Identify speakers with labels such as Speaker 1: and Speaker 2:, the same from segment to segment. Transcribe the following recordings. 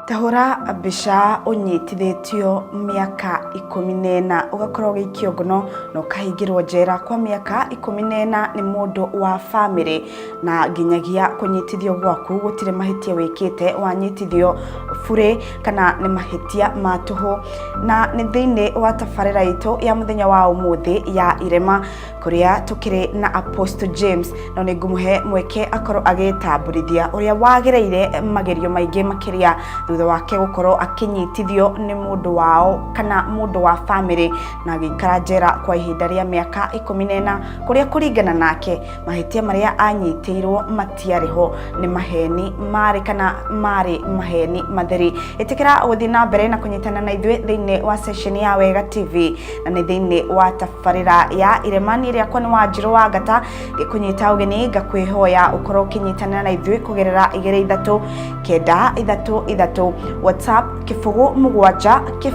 Speaker 1: Ta hũra mbica ũnyitithĩtio mĩaka 14 ũgakorwo ũgĩikio ngono na ũkahingĩrwo njera kwa mĩaka 14 nĩ mũndũ wa bamĩrĩ na nginyagia kũnyitithio gwaku gũtirĩ mahĩtia wĩkĩte wanyitithio burĩ kana nĩ mahĩtia ma tũhũ. Na nĩ thĩinĩ wa tabarĩra itũ ya mũthenya wa ũmũthĩ ya Irema kũrĩa tũkĩrĩ na Apostle James no nĩ ngũmũhe mweke akorwo agĩtambũrithia ũrĩa wagereire magerio maingĩ makĩria thutha wake gũkorwo akĩnyitithio nĩ mũndũ wao kana mũndũ wa famĩlĩ na agĩikara njera kwa ihinda rĩa mĩaka 14 kũrĩa kũringana nake mahĩtia marĩa anyitĩirwo matiarĩ ho nĩ maheni marĩ kana marĩ maheni matheri. Ĩtĩkĩra gũthiĩ na mbere na kũnyitana na ithuĩ thĩinĩ wa session ya Wega TV na nĩ thĩinĩ wa tabarĩra ya Irema. Niĩ rĩakwa nĩ Wanjirũ wa Ngata ngĩkũnyita ũgeni ngakwĩhoya ũkorwo ũkĩnyitanĩra na ithuĩ kũgerera 2 3 9 3 3 WhatsApp 0 7 0 0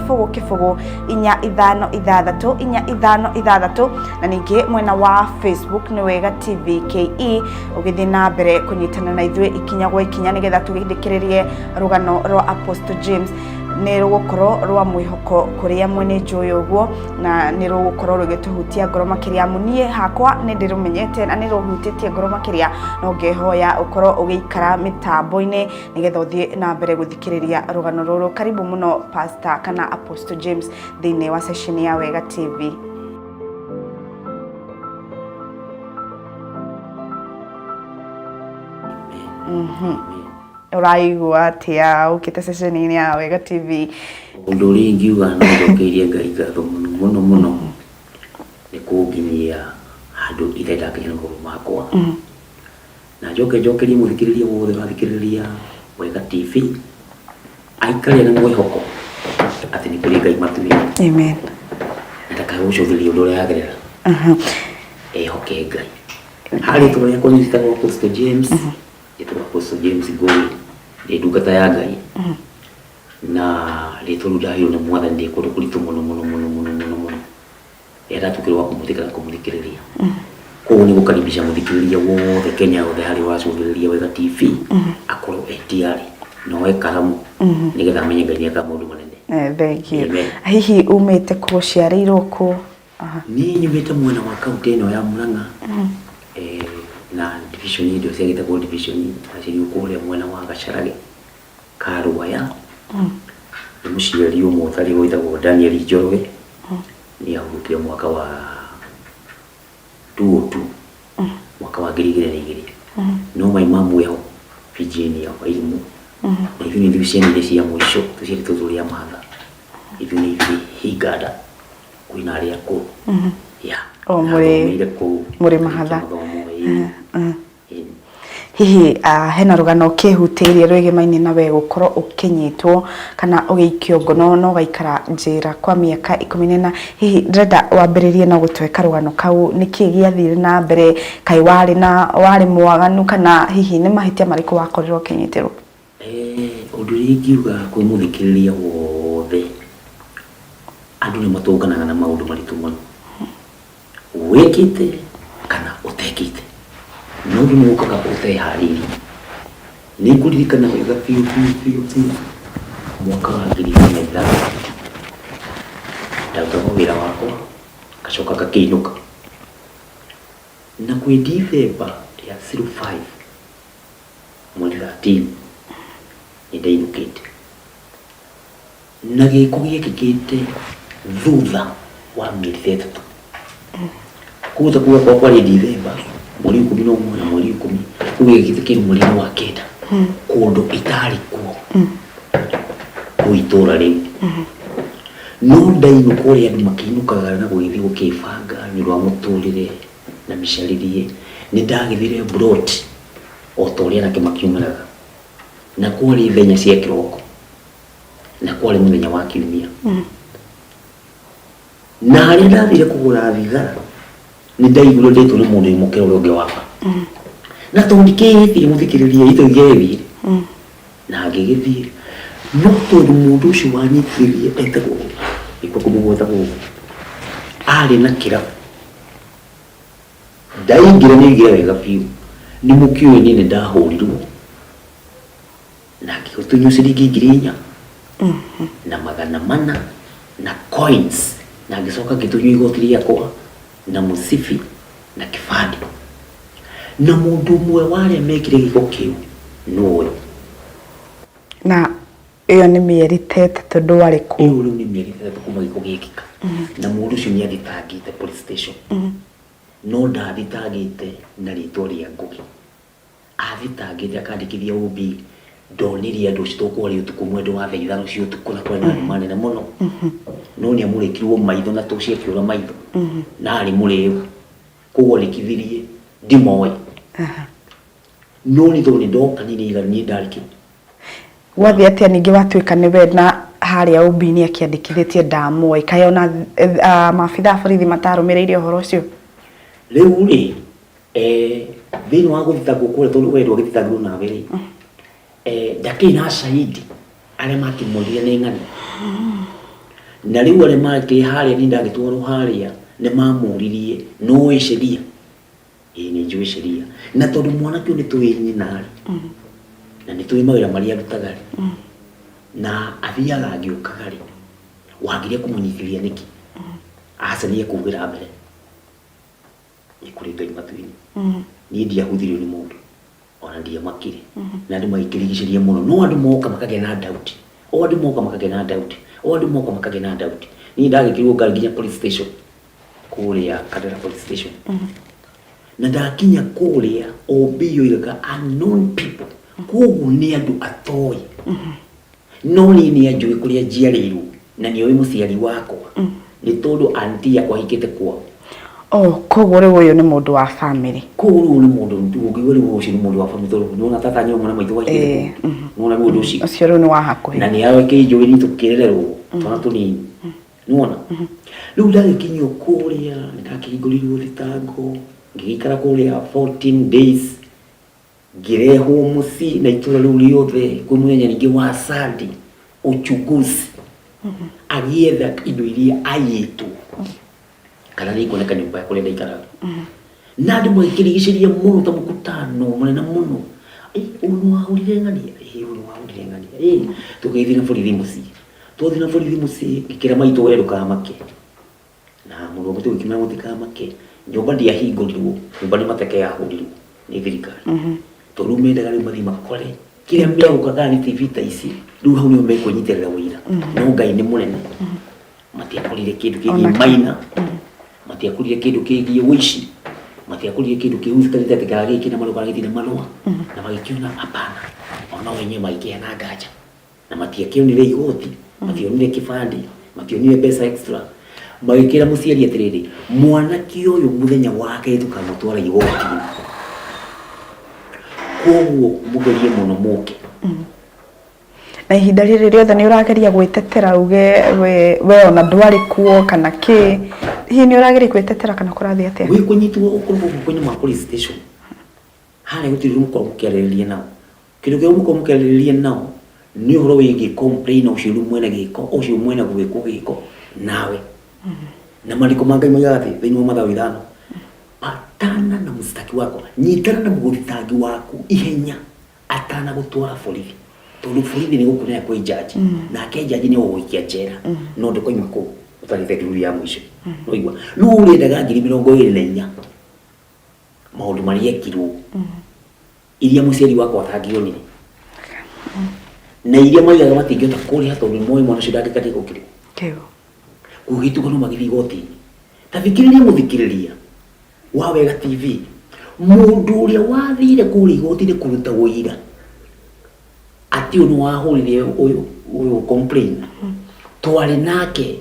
Speaker 1: 4 5 6 4 5 6 na ningĩ mwena wa Facebook nĩ Wega TV KE ũgĩthiĩ na mbere kũnyitana na ithuĩ ikinya gwa ikinya nĩgetha tũgĩthikĩrĩrie rũgano rwa Apostle James. Nĩ rũgũkorwo rwa mwĩhoko kũrĩa mwene njũĩ ũguo na nĩ rũgũkorwo rũgĩtũhutia ngoro makĩria amu niĩ hakwa nĩ ndĩrũmenyete na nĩ rũhutĩtie ngoro makĩria no ngehoya ũkorwo ũgĩikara mĩtambo-inĩ nĩgetha ũthiĩ na mbere gũthikĩrĩria rũgano rũrũ. Karibu mũno Pastor kana Apostle James thĩinĩ wa session ya Wega TV. Ũraigua atĩa ũkĩte ceceni-inĩ ya Wega TV?
Speaker 2: Ũndũ ũrĩa ingiuga no njokeirie Ngai ngatho mũno mũno mũno nĩ kũnginyia handũ itarĩ ndakinya na magũrũ makwa. Na njoke njokerie mũthikĩrĩria wothe ũrathikĩrĩria Wega TV aikare na mwĩhoko atĩ nĩ kũrĩ Ngai matu-inĩ.
Speaker 1: Amen.
Speaker 2: Na ndakae gũcũthĩrĩria ũndũ ũrĩa aragerera. Ehoke Ngai. Ha rĩtwa rĩakwa niĩ njĩtagwo Apostle James. Njĩtagwo Apostle James Ngũgĩ, ndĩ ndungata ya Ngai. Na rĩtwa rĩu ndaheirwo nĩ Mwathani ndĩ kũndũ kũritũ mũno mũno mũno mũno mũno mũno. Rĩrĩa ndatuĩkire wa kũmũthika na kũmũthikĩrĩria. Koguo nĩ gũkaribisha mũthikĩrĩria wothe Kenya yothe harĩa ũracũthĩrĩria Wega TV akorwo e tayari na oe karamu nĩgetha amenye Ngai nĩekaga maũndũ manene.
Speaker 1: Thank you.
Speaker 2: Amen.
Speaker 1: Hihi umĩte kũ, ũciarĩirwo kũ?
Speaker 2: Niĩ nyumĩte mwena wa kaũntĩ ĩno ya Murang'a na division ĩyo ciagĩtagwo division ndaciarirwo kũrĩa mwena wa Gacharage ka Rũaya. Nĩ mũciari ũmwe ũtarĩ wĩtagwo Daniel Njoroge, nĩ ahurũkire mwaka wa 202, mwaka wa 2002. No my mom wĩho Virginia Wairimu, na ithuĩ nĩ ithuĩ ciana iria cia mũico tũciarĩtwo tũrĩ a matha, ithuĩ nĩ ithuĩ hinganda. Kwĩna arĩa akũrũ ya.
Speaker 1: O mũrĩ
Speaker 2: Nathomeire kũu.
Speaker 1: Mũrĩ mahatha.
Speaker 2: Mathomo, ĩĩ. Ĩĩ.
Speaker 1: Hihi hena rũgano ũkĩhutĩirie rwĩgemaine na we gũkorwo ũkĩnyitwo kana ũgĩikio ngono na ũgaikara njera kwa mĩaka 14? Hihi ndĩrenda wambĩrĩrie na gũtũhe karũgano kau, nĩkĩ gĩathire na mbere, kaĩ warĩ na warĩ mwaganu kana hihi nĩ mahĩtia marĩkũ wakorirwo ũkĩnyitĩrwo?
Speaker 2: Ũndũ ũrĩa ingiuga kwĩ mũthikĩrĩria wothe, andũ nĩ matũnganaga na maũndũ maritũ mũno, wĩkĩte kana ũtekĩte, no ũndũ nĩ ũkaga ũteharĩirie. Nĩ ngũririkana wega biũ biũ biũ biũ mwaka wa 2006, ndarutaga wĩra wakwa, ngacoka ngakĩinũka. Na kwĩ December ya 05, mweri 13 nĩ ndainũkĩte na gĩko gĩekĩkĩte thutha wa mĩeri ta 3. Koguo ta kuga kwa kwarĩ Dithemba mweri 11 na mweri 10, koguo gĩekĩkĩte kĩndũ mweri-inĩ wa 9 kũndũ itarĩ kuo kũu itũra rĩu. No ndainũka ũrĩa andũ makĩinũkaga na gũgĩthiĩ gũkĩbanga nĩ ũndũ wa mũtũrĩre na mĩcarĩrie, nĩ ndagĩthire mburoti o ta ũrĩa anake makiumĩraga. Na kwarĩ thaa 4 cia kĩroko, na kwarĩ mũthenya wa kiumia. Na harĩa ndathire kũgũra thigara, nĩ ndaiguire ndĩtwo nĩ mũndũ wĩ mũkĩra ũrĩa ũngĩ wakwa. Na tondũ ndikĩĩtie mũthikĩrĩria itũ ingĩgĩthiĩ, na ngĩgĩthiĩ. No tondũ mũndũ ũcio wanyitithirie etagwo, ndikwa kũmũgweta gũkũ, arĩ na kĩrabu. Ndaingĩra nĩ aigire wega biũ. Nĩ mũkĩũĩ niĩ nĩ ndahũrirwo. Na ngĩgĩtunywo ciringi 4,400 na coins, na ngĩcoka ngĩtunywo igoti rĩakwa na mũcibi na kĩbandĩ. Na mũndũ ũmwe wa arĩa mekire gĩko kĩu nũĩ.
Speaker 1: Na ĩyo nĩ mĩeri ta 3 ndwarĩ kuo.
Speaker 2: Ĩyo rĩu nĩ mĩeri 3 kuma gĩko gĩekĩka. Na mũndũ ũcio nĩ athitangĩte police station. No ndathitangĩte na rĩtwa rĩa Ngũgĩ. Athitangĩte akandĩkithia OB, ndonirie andũ acio tondũ kwarĩ ũtukũ mwendo wa thaa 5 cia ũtukũ na kwarĩ na nduma nene mũno. No nĩ amũrĩkirwo maitho na toci akĩũra maitho. Na arĩ mũrĩu. Koguo andĩkithirie ndimoĩ. No nĩ tondũ nĩ ndoka niĩ nĩ niĩ ndarĩ kĩu.
Speaker 1: Gwathiĩ atĩa ningĩ watuĩka nĩwe na harĩa OB-inĩ akĩandĩkithĩtie ndamoĩ, kaĩ ona maabithaa a borithi matarũmĩrĩire ũhoro ũcio?
Speaker 2: Rĩu rĩ, thĩinĩ wa gũthitangwo kũrĩa tondũ we ndwagĩthitangirwo nawe rĩ, ndakĩrĩ na shahidi arĩa makĩmwĩrire nĩ ng'ania. Na rĩu arĩa makĩrĩ harĩa niĩ ndagĩtwarwo harĩa nĩ mamũririe nĩũĩ sheria? Ĩĩ nĩ njũĩ sheria. Na tondũ mwanake ũyũ nĩ tũĩ nyina rĩ, na nĩ tũĩ mawĩra marĩa arutaga rĩ, na athiaga agĩũkaga rĩ, wagire kũmũnyitithia nĩkĩ? Aca nĩ ekugĩra mbere. Nĩ kũrĩ Ngai matu-inĩ. Niĩ ndiahuthirio nĩ mũndũ, ona ndiamakire. Na andũ magĩkĩrigicĩria mũno. No andũ moka makagĩa na doubt. O andũ moka makagĩa na doubt. O andũ moka makagĩa na doubt. Niĩ ndagĩkĩrwo ngari nginya police station. Kũrĩa Kandara police station. Na ndakinya kũrĩa OB yoigaga unknown people. Koguo nĩ andũ atoĩ. No niĩ nĩ anjũĩ kũrĩa njiarĩirwo na nĩ oĩ mũciari wakwa. Nĩ tondũ auntie yakwa ahikĩte kwao.
Speaker 1: Oh, koguo rĩu ũyũ nĩ mũndũ wa family.
Speaker 2: Koguo rĩu nĩ mũndũ ũngĩigua rĩu ũcio nĩ mũndũ wa family tondũ nĩwona tata nyũmba na maitũ wahikĩte kũu. Nĩwona rĩu ũndũ ũcio.
Speaker 1: Ũcio rĩu nĩ wa hakuhĩ.
Speaker 2: Na nĩ akĩnjũĩ niĩ tũkĩrererwo twana tũnini. Nĩwona? Rĩu ndagĩkinyio kũrĩa nĩ ndakĩhingũrĩirwo thitango, ngĩgĩikara kũrĩa 14 days, ngĩrehwo mũciĩ na itũra rĩu rĩothe kwĩ mũthenya ningĩ wa Sunday, uchunguzi agĩetha indo iria aiyĩtwo kana nĩ ikuoneka nyũmba ya kũrĩa ndaikaraga. Na andũ magĩkĩrigicĩria mũno ta mũkutano mũnene mũno. Ũyũ nĩ wahũrire ng'ania? Ĩĩ ũyũ nĩ wahũrire ng'ania. Ĩĩ tũgĩthiĩ na borithi mũciĩ. Twathiĩ na borithi mũciĩ ngĩkĩra maitũ we ndũkamake. Na mũndũ wa maitũ gĩkĩmera mũtikamake. Nyũmba ndiahingũrirwo, nyũmba nĩ mateke yahũrirwo nĩ thirikari. Tondũ rĩu mendaga rĩu mathiĩ makore kĩrĩa megũka kana nĩ TV ta ici, rĩu hau nĩho mekwĩnyitĩrĩra ũira. No Ngai nĩ mũnene. Matiakorire kĩndũ kĩgiĩ maina, matiakorire kĩndũ kĩgiĩ ũici, matiakorire kĩndũ kĩhuthĩkanĩte atĩ kana gĩkĩ na marũa kana gĩtirĩ na marũa, na magĩkĩona hapana, ona o enyewe magĩkĩheana nganja. Na matiakĩonire igoti, mationire kĩbandĩ, mationire mbeca extra. Magĩkĩra mũciari atĩrĩrĩ, mwanake ũyũ mũthenya wake tũkamũtwara igoti-inĩ. Koguo mũgerie mũno mũke.
Speaker 1: Na ihinda rĩrĩ rĩothe nĩ ũrageria gwĩtetera uge we, we ona ndwarĩ kuo kana kĩ? Hihi nĩ ũrageria gwĩtetera kana kũrathiĩ atĩa?
Speaker 2: Wĩ kũnyitwo ũkorwo guoko-inĩ ma police station, harĩa gũtirĩ ũndũ mũkoragwo mũkĩarĩrĩria nao. Kĩndũ kĩrĩa mũkoragwo mũkĩarĩrĩria nao nĩ ũhoro wĩgiĩ complain ũcio rĩu mwene gĩko, ũcio mwene gwĩkwo gĩko nawe. Na maandĩko ma Ngai moigaga atĩ thĩinĩ wa Mathayo 5, patana na mũcitaki wako, nyitana na mũgũthitangi waku ihenya atanagũtwara borithi. Tondũ borithi nĩ gũkũneana kwĩ jaji, nake jaji nĩ egũgũikia njera, no ndũkoima kũu ũtarĩte ndururu ya mũico. Nĩwaigua? Rĩu ũrĩendaga 24,000 maũndũ marĩa ekirwo iria mũciari wakwa atangĩonire na iria maigaga matingĩhota kũrĩha tondũ nĩ moĩ mwana ũcio ndangĩka gĩko kĩrĩkũ.
Speaker 1: Kĩu.
Speaker 2: Gũgĩtuĩka no magĩthiĩ igoti-inĩ. Ta thikĩrĩria mũthikĩrĩria wa Wega TV, mũndũ ũrĩa wathire kũrĩa igoti-inĩ kũruta ũira atĩ ũyũ nĩ wahũrire ũyũ ũyũ complain, twarĩ nake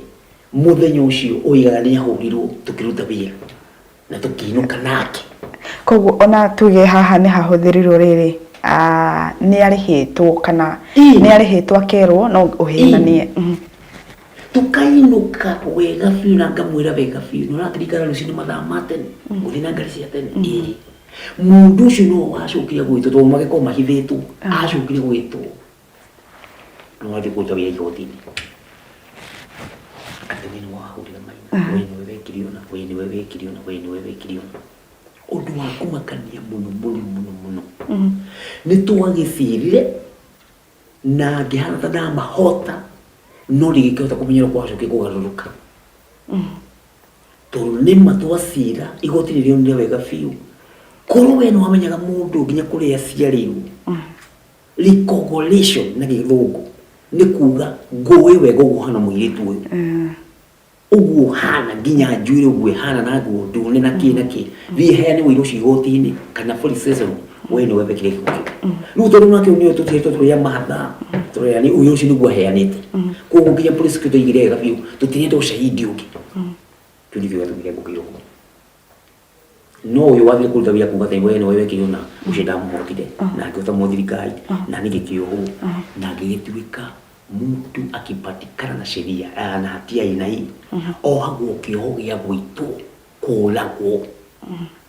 Speaker 2: mũthenya ũcio oigaga nĩ ahũrirwo tũkĩruta wĩra na tũkĩinũka nake.
Speaker 1: Koguo ona tuge haha nĩ hahũthĩrirwo rĩrĩ, nĩ arĩhĩtwo kana nĩ arĩhĩtwo akerwo no ũhenanie.
Speaker 2: Tũkainũka wega biũ na ngamwĩra wega biũ, nĩ ũrakĩririkana rũcinĩ mathaa ma tene, gũthiĩ na ngari cia tene? Ĩĩ. Mũndũ ũcio nĩwe wacokire gwĩtwo tondũ magĩkorwo mahithĩtwo, acokire gwĩtwo nĩ wathiĩ kũruta wĩra igoti-inĩ atĩ we nĩwe wahũrire maina, we nĩwe wekire ũna, we nĩwe wekire ũna, we nĩwe wekire ũna. Ũndũ wa kũmakania mũno mũno mũno mũno nĩ twagĩcirire. Na ngĩhana ta ndamahota, no ndigĩkĩhota kũmenya ũrĩa kwacokire kũgarũrũka, tondũ nĩ ma twacira igoti nĩ rĩonire wega biũ korwo we nĩ wamenyaga mũndũ nginya kũrĩa aciarĩirwo. Reconciliation na gĩthũngũ nĩ kuga ngũĩ wega ũguo ũhana mũirĩtu ũyũ, ũguo ũhana, nginya njuĩrĩ ũguo ĩhana, na nguo ndune na kĩ na kĩ, thiĩ heane ũira ũcio igoti-inĩ kana police station, we nĩwe wekire gĩko kĩu. Rĩu tondũ nake nĩwe tũtigĩtwo tũrĩa matha tũrĩa nĩ ũira ũcio nĩguo aheanĩte, koguo nginya prosecutor oigire wega biũ tũtirenda ũcahidi ũngĩ. Kĩu nĩkĩo gĩatũmire ngũkĩrwo. No ũyũ wathire kũruta wĩra kuga atĩ we nĩwe wekire ũna, ũcio ndamũhotire na ngĩhota mũthirikari na niĩ ngĩkĩohwo na ngĩgĩtuĩka mtu akipatikana na sheria na hatia aina hii ohagwo kĩoho gĩa gũitwo kũragwo.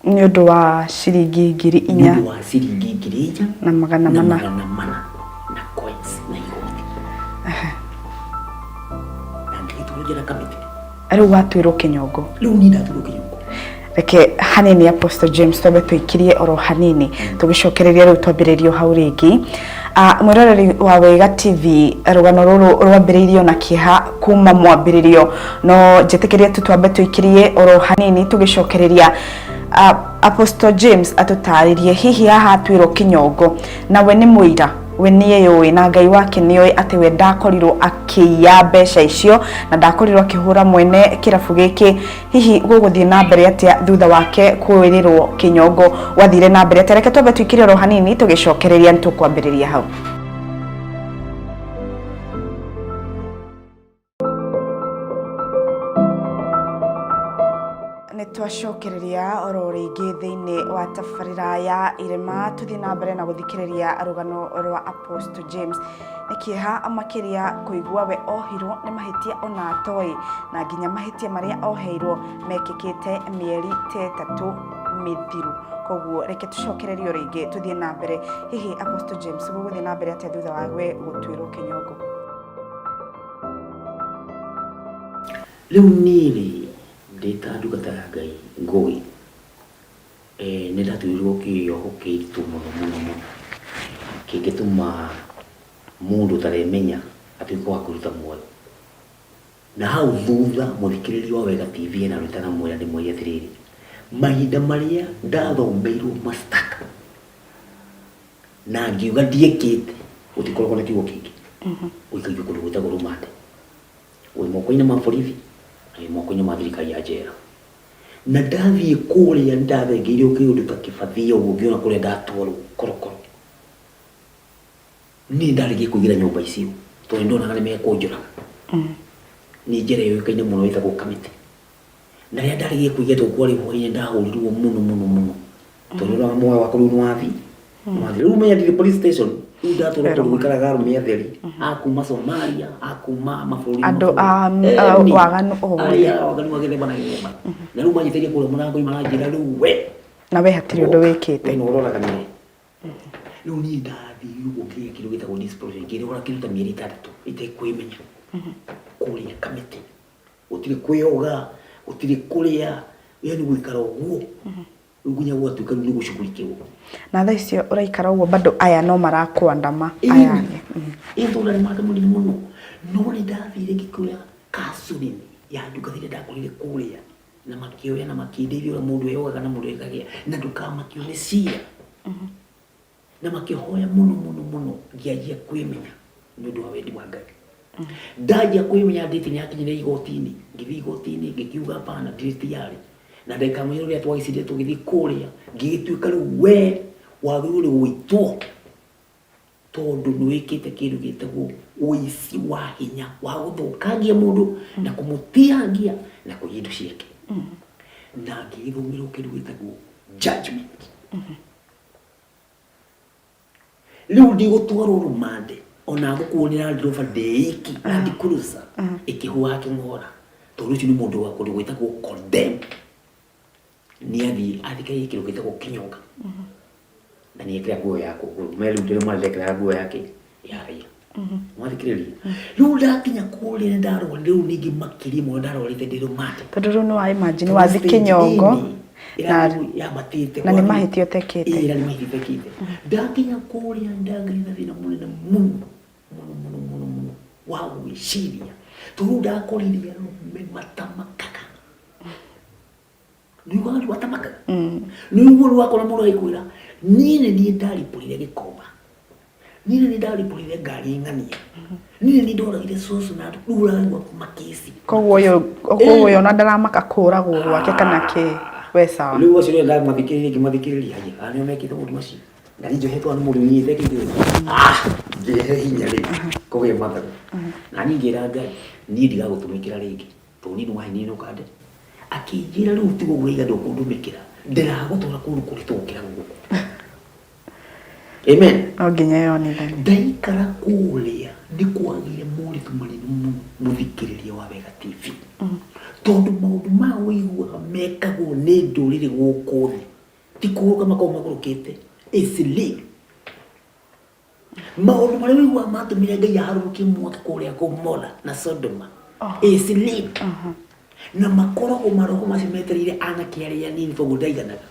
Speaker 1: Nĩ ũndũ wa ciringi ngiri
Speaker 2: nĩ
Speaker 1: inya
Speaker 2: ũndũ wa ciringi 4,000
Speaker 1: na magana
Speaker 2: na
Speaker 1: mana.
Speaker 2: 400 na coins na igoti na ngĩgĩtwarwo njera Kamĩtĩ.
Speaker 1: Rĩu watuĩrwo kĩnyongo?
Speaker 2: Rĩu niĩ ndatuĩrwo kĩnyongo.
Speaker 1: Reke hanini, Apostle James, twambe tũikirie oro hanini, tũgĩcokereria rĩu twambĩrĩrio hau rĩngĩ. Mwĩroreri wa Wega TV, rũgano rũrũ rwambĩrĩirio na kĩeha kuma mwambĩrĩrio, no njĩtĩkĩrie tu twambe tũikirie oro hanini tũgĩcokereria. Apostle James atũtarĩrie hihi haha atuĩrwo kĩnyongo, na we nĩ mũira, we nĩeyũĩ na Ngai wake nĩoĩ atĩ we ndakorirwo akĩiya mbeca icio na ndakorirwo akĩhũra mwene kĩrabu gĩkĩ. Hihi gũgũthiĩ na mbere atĩa thutha wake kwĩrĩrwo kĩnyongo? Gwathire na mbere atĩa? Reke twambe tũikire oro hanini, tũgĩcokereria nĩ tũkwambĩrĩria hau. Nĩ twacokereria oro rĩngĩ thĩinĩ wa tabarĩra ya Irema, tũthiĩ na mbere na gũthikĩrĩria rũgano rwa Apostle James. Nĩ kĩeha makĩria kũigua we ohirwo nĩ mahĩtia ona atoĩ, na nginya mahĩtia marĩa oheirwo mekĩkĩte mĩeri ta 3 mĩthiru. Koguo reke tũcokererie o rĩngĩ tũthiĩ na mbere. Hihi Apostle James, gũgũthiĩ na mbere atĩa thutha wa we gũtuĩrwo kĩnyongo?
Speaker 2: Rĩu niĩ-rĩ, ndĩ ta ndungata ya Ngai ngũĩ, nĩ ndatuĩrwo kĩoho kĩritũ mũno mũno mũno, kĩngĩtũma mũndũ ũtaremenya atuĩke wa kũruta muoyo. Na hau thutha mũthikĩrĩria wa Wega TV ena rũtana mwĩra ndĩmwĩre atĩrĩrĩ, mahinda marĩa ndathomeirwo mastaka na ngiuga ndiĩkĩte, gũtikoragwo na kiugo kĩngĩ, ũikagio kũndũ gwĩtagwo rũmande, wĩ moko-inĩ ma borithi na wĩ moko-inĩ ma thirikari ya njera. Na ndathiĩ kũrĩa ndathengeire kĩũndũ ta kĩbathia ũguo, ngĩona kũrĩa ndatwarwo korokoro. Niĩ ndarĩkia kũingĩra nyũmba icio tondũ nĩndonaga nĩ mekũnjũraga. Nĩ njera yũĩkaine mũno ĩtagwo Kamĩtĩ. Na rĩrĩa ndarĩkia kũingĩra tondũ kwarĩ hwainĩ, ndahũrirwo mũno mũno mũno tondũ nĩndonaga muoyo wakwa rĩu nĩwathiĩ nĩwathiĩ. Rĩu menya ndirĩ police station, rĩu ndatwarwo kũndũ gũikaraga arũme atheri a kuma Somalia, a kuma mabũrũri
Speaker 1: Andũ a waganu o wothe.
Speaker 2: Arĩa waganu wa gĩthemba na gĩthemba. Na rĩu manjitĩire kũrĩa mũrango-inĩ maranjĩra rĩu we
Speaker 1: Na we hatirĩ ũndũ wĩkĩte.
Speaker 2: We nĩwe ũroraganire. Rĩu niĩ ndathiire ũguo ngĩgĩa kĩndũ gĩtagwo dysphoria, ngĩrwara kĩndũ ta mĩeri 6 itekwĩmenya kũrĩa Kamĩtĩ. Gũtirĩ kwĩyoga, gũtirĩ kũrĩa, yani gũikara ũguo. Rĩu nginya gwatuĩka rĩu nĩ gũcugurikĩrwo.
Speaker 1: Na thaa icio ũraikara ũguo bado aya no marakwandama aya angĩ?
Speaker 2: Ĩĩ, tondũ nĩ mandamũrire mũno. No nĩ ndathire ngĩkĩoya counseling ya ndungata iria ndakorire kũrĩa, na makĩoya na makĩndeithia ũrĩa mũndũ eyogaga na mũndũ ekagĩa na ndũkamakio nĩ cira. Na makĩhoya mũno mũno mũno, ngĩanjia kwĩmenya nĩ ũndũ wa wendi wa Ngai. Ndanjia kwĩmenya ndĩti nĩ yakinyire igoti-inĩ, ngĩthiĩ igoti-inĩ ngĩkiuga hapana, ndirĩ tayari. Na ndagĩka mũico rĩrĩa twagĩcirire tũgĩthiĩ kũrĩa, ngĩgĩtuĩka rĩu we wagĩrĩirwo nĩ gũitwo tondũ nĩ wĩkĩte kĩndũ gĩtagwo ũici wa hinya wa gũthũkangia mũndũ na kũmũtiangia na kũiya indo ciake. Na ngĩgĩthomerwo kĩndũ gĩtagwo judgment. Rĩu ndigũtwarwo rũmande ona ngũkuo nĩ Land Rover ndĩ iki, Land Cruiser ĩkĩhuhaga kĩng'ora, tondũ ũcio nĩ mũndũ wa kũndũ gwĩtagwo condemn. Nĩ athiĩ athikĩrĩrie kĩndũ gĩtagwo kĩnyonga na nĩ ekĩra nguo ya kũgũrũ me rĩu ndĩrĩ mwana ndekĩraga nguo yake ya raia. Mwathikĩrĩria, rĩu ndakinya kũrĩa nĩ ndarwarire rĩu ningĩ makĩria mũno, ndarwarĩte ndĩ rũmande.
Speaker 1: Tondũ rĩu nĩ wa imagine wathi kĩnyongo na
Speaker 2: yambatĩte
Speaker 1: na nĩ mahĩtia ũtekĩte.
Speaker 2: Ĩĩ, na nĩ mahĩtia ũtekĩte. Ndakinya kũrĩa ndagĩire na thĩna mũnene mũno. Mũno mũno mũno mũno wa gwĩciria, tondũ ndakorire arũme matamakaga. Nĩũiguaga andũ matamakaga? Nĩũiguo rĩu wakora mũndũ agĩkwĩra, niĩ nĩ niĩ ndaribũrire gĩkomba, niĩ nĩ niĩ ndaribũrire ngari ng'ania, niĩ nĩ niĩ ndoragire cũcũ na rĩu ũraigua makĩci.
Speaker 1: Koguo ũyũ ona ndaramaka kũragwo gwake kana kĩ, we sawa.
Speaker 2: Rĩu acio rĩrĩa ndamathikĩrĩria, ngĩmathikĩrĩria, haya, aya nĩo mekĩte maũndũ macio. Na niĩ njohetwo nĩ mũndũ ũnyitĩte kĩndũ. Ah, ngĩhe hinya rĩu kũgĩa mathagu. Na niĩ ngĩra Ngai, niĩ ndigagũtũmĩkĩra rĩngĩ, tondũ niĩ nĩwahenire na ũkande. Akĩnjĩra rĩu tiga ũguo ũraiga ndũkũndũmĩkĩra, ndĩragũtwara kũndũ kũritũ gũkĩra gũkũ. Amen.
Speaker 1: No nginya yonithanie.
Speaker 2: Ndaikara kũrĩa nĩ kwagĩire moritũ manene mũno, mũthikĩrĩria wa Wega TV. Tondũ maũndũ maya ũiguaga mekagwo nĩ ndũrĩrĩ gũkũ thĩ, ti kũgũrũka makoragwo magũrũkĩte. It's real. Maũndũ marĩa ũiguaga matũmire Ngai aharũrũkie mwaki kũrĩa Gomora na Sodoma. It's real. Na makoragwo maroho macio metereire anake arĩa anini tondũ ndaiganaga.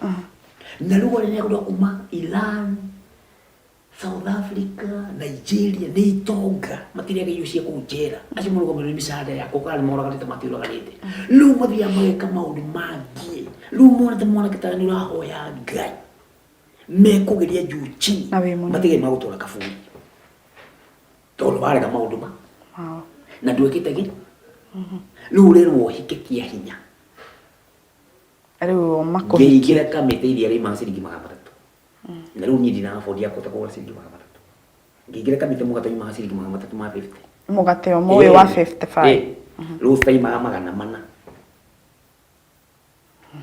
Speaker 2: Na rĩu arĩa nĩagũrwo kuma Iran, South Africa, Nigeria nĩ itonga matirĩaga irio cia kũu njera. Acio marũgamĩrĩrwo nĩ mĩcaara ya kũu kana nĩ moraganĩte matiũraganĩte. Rĩu mathiaga mageka maũndũ mangĩ. Rĩu monete mwanake ta nĩ ũrahoya Ngai, mekũgeria juu chini
Speaker 1: Na wĩ mũnini.
Speaker 2: matige magũtwara kaburi tondũ warega maũndũ ma
Speaker 1: Mao.
Speaker 2: Na ndwĩkĩte gĩ rĩu ũrerwo ũhike kĩa hinya.
Speaker 1: Rĩu makũhikie.
Speaker 2: Ngĩingĩra kamĩtĩ iria rĩumaga ciringi 300, na rĩu niĩ ndina afford ya kũhota kũgũra ciringi 300. Ngĩingĩra kamĩtĩ, mũgate umaga ciringi 300 ma 50.
Speaker 1: Mũgate ũmwe ũyũ wa 55?
Speaker 2: Eh, rĩu citaimaga 400.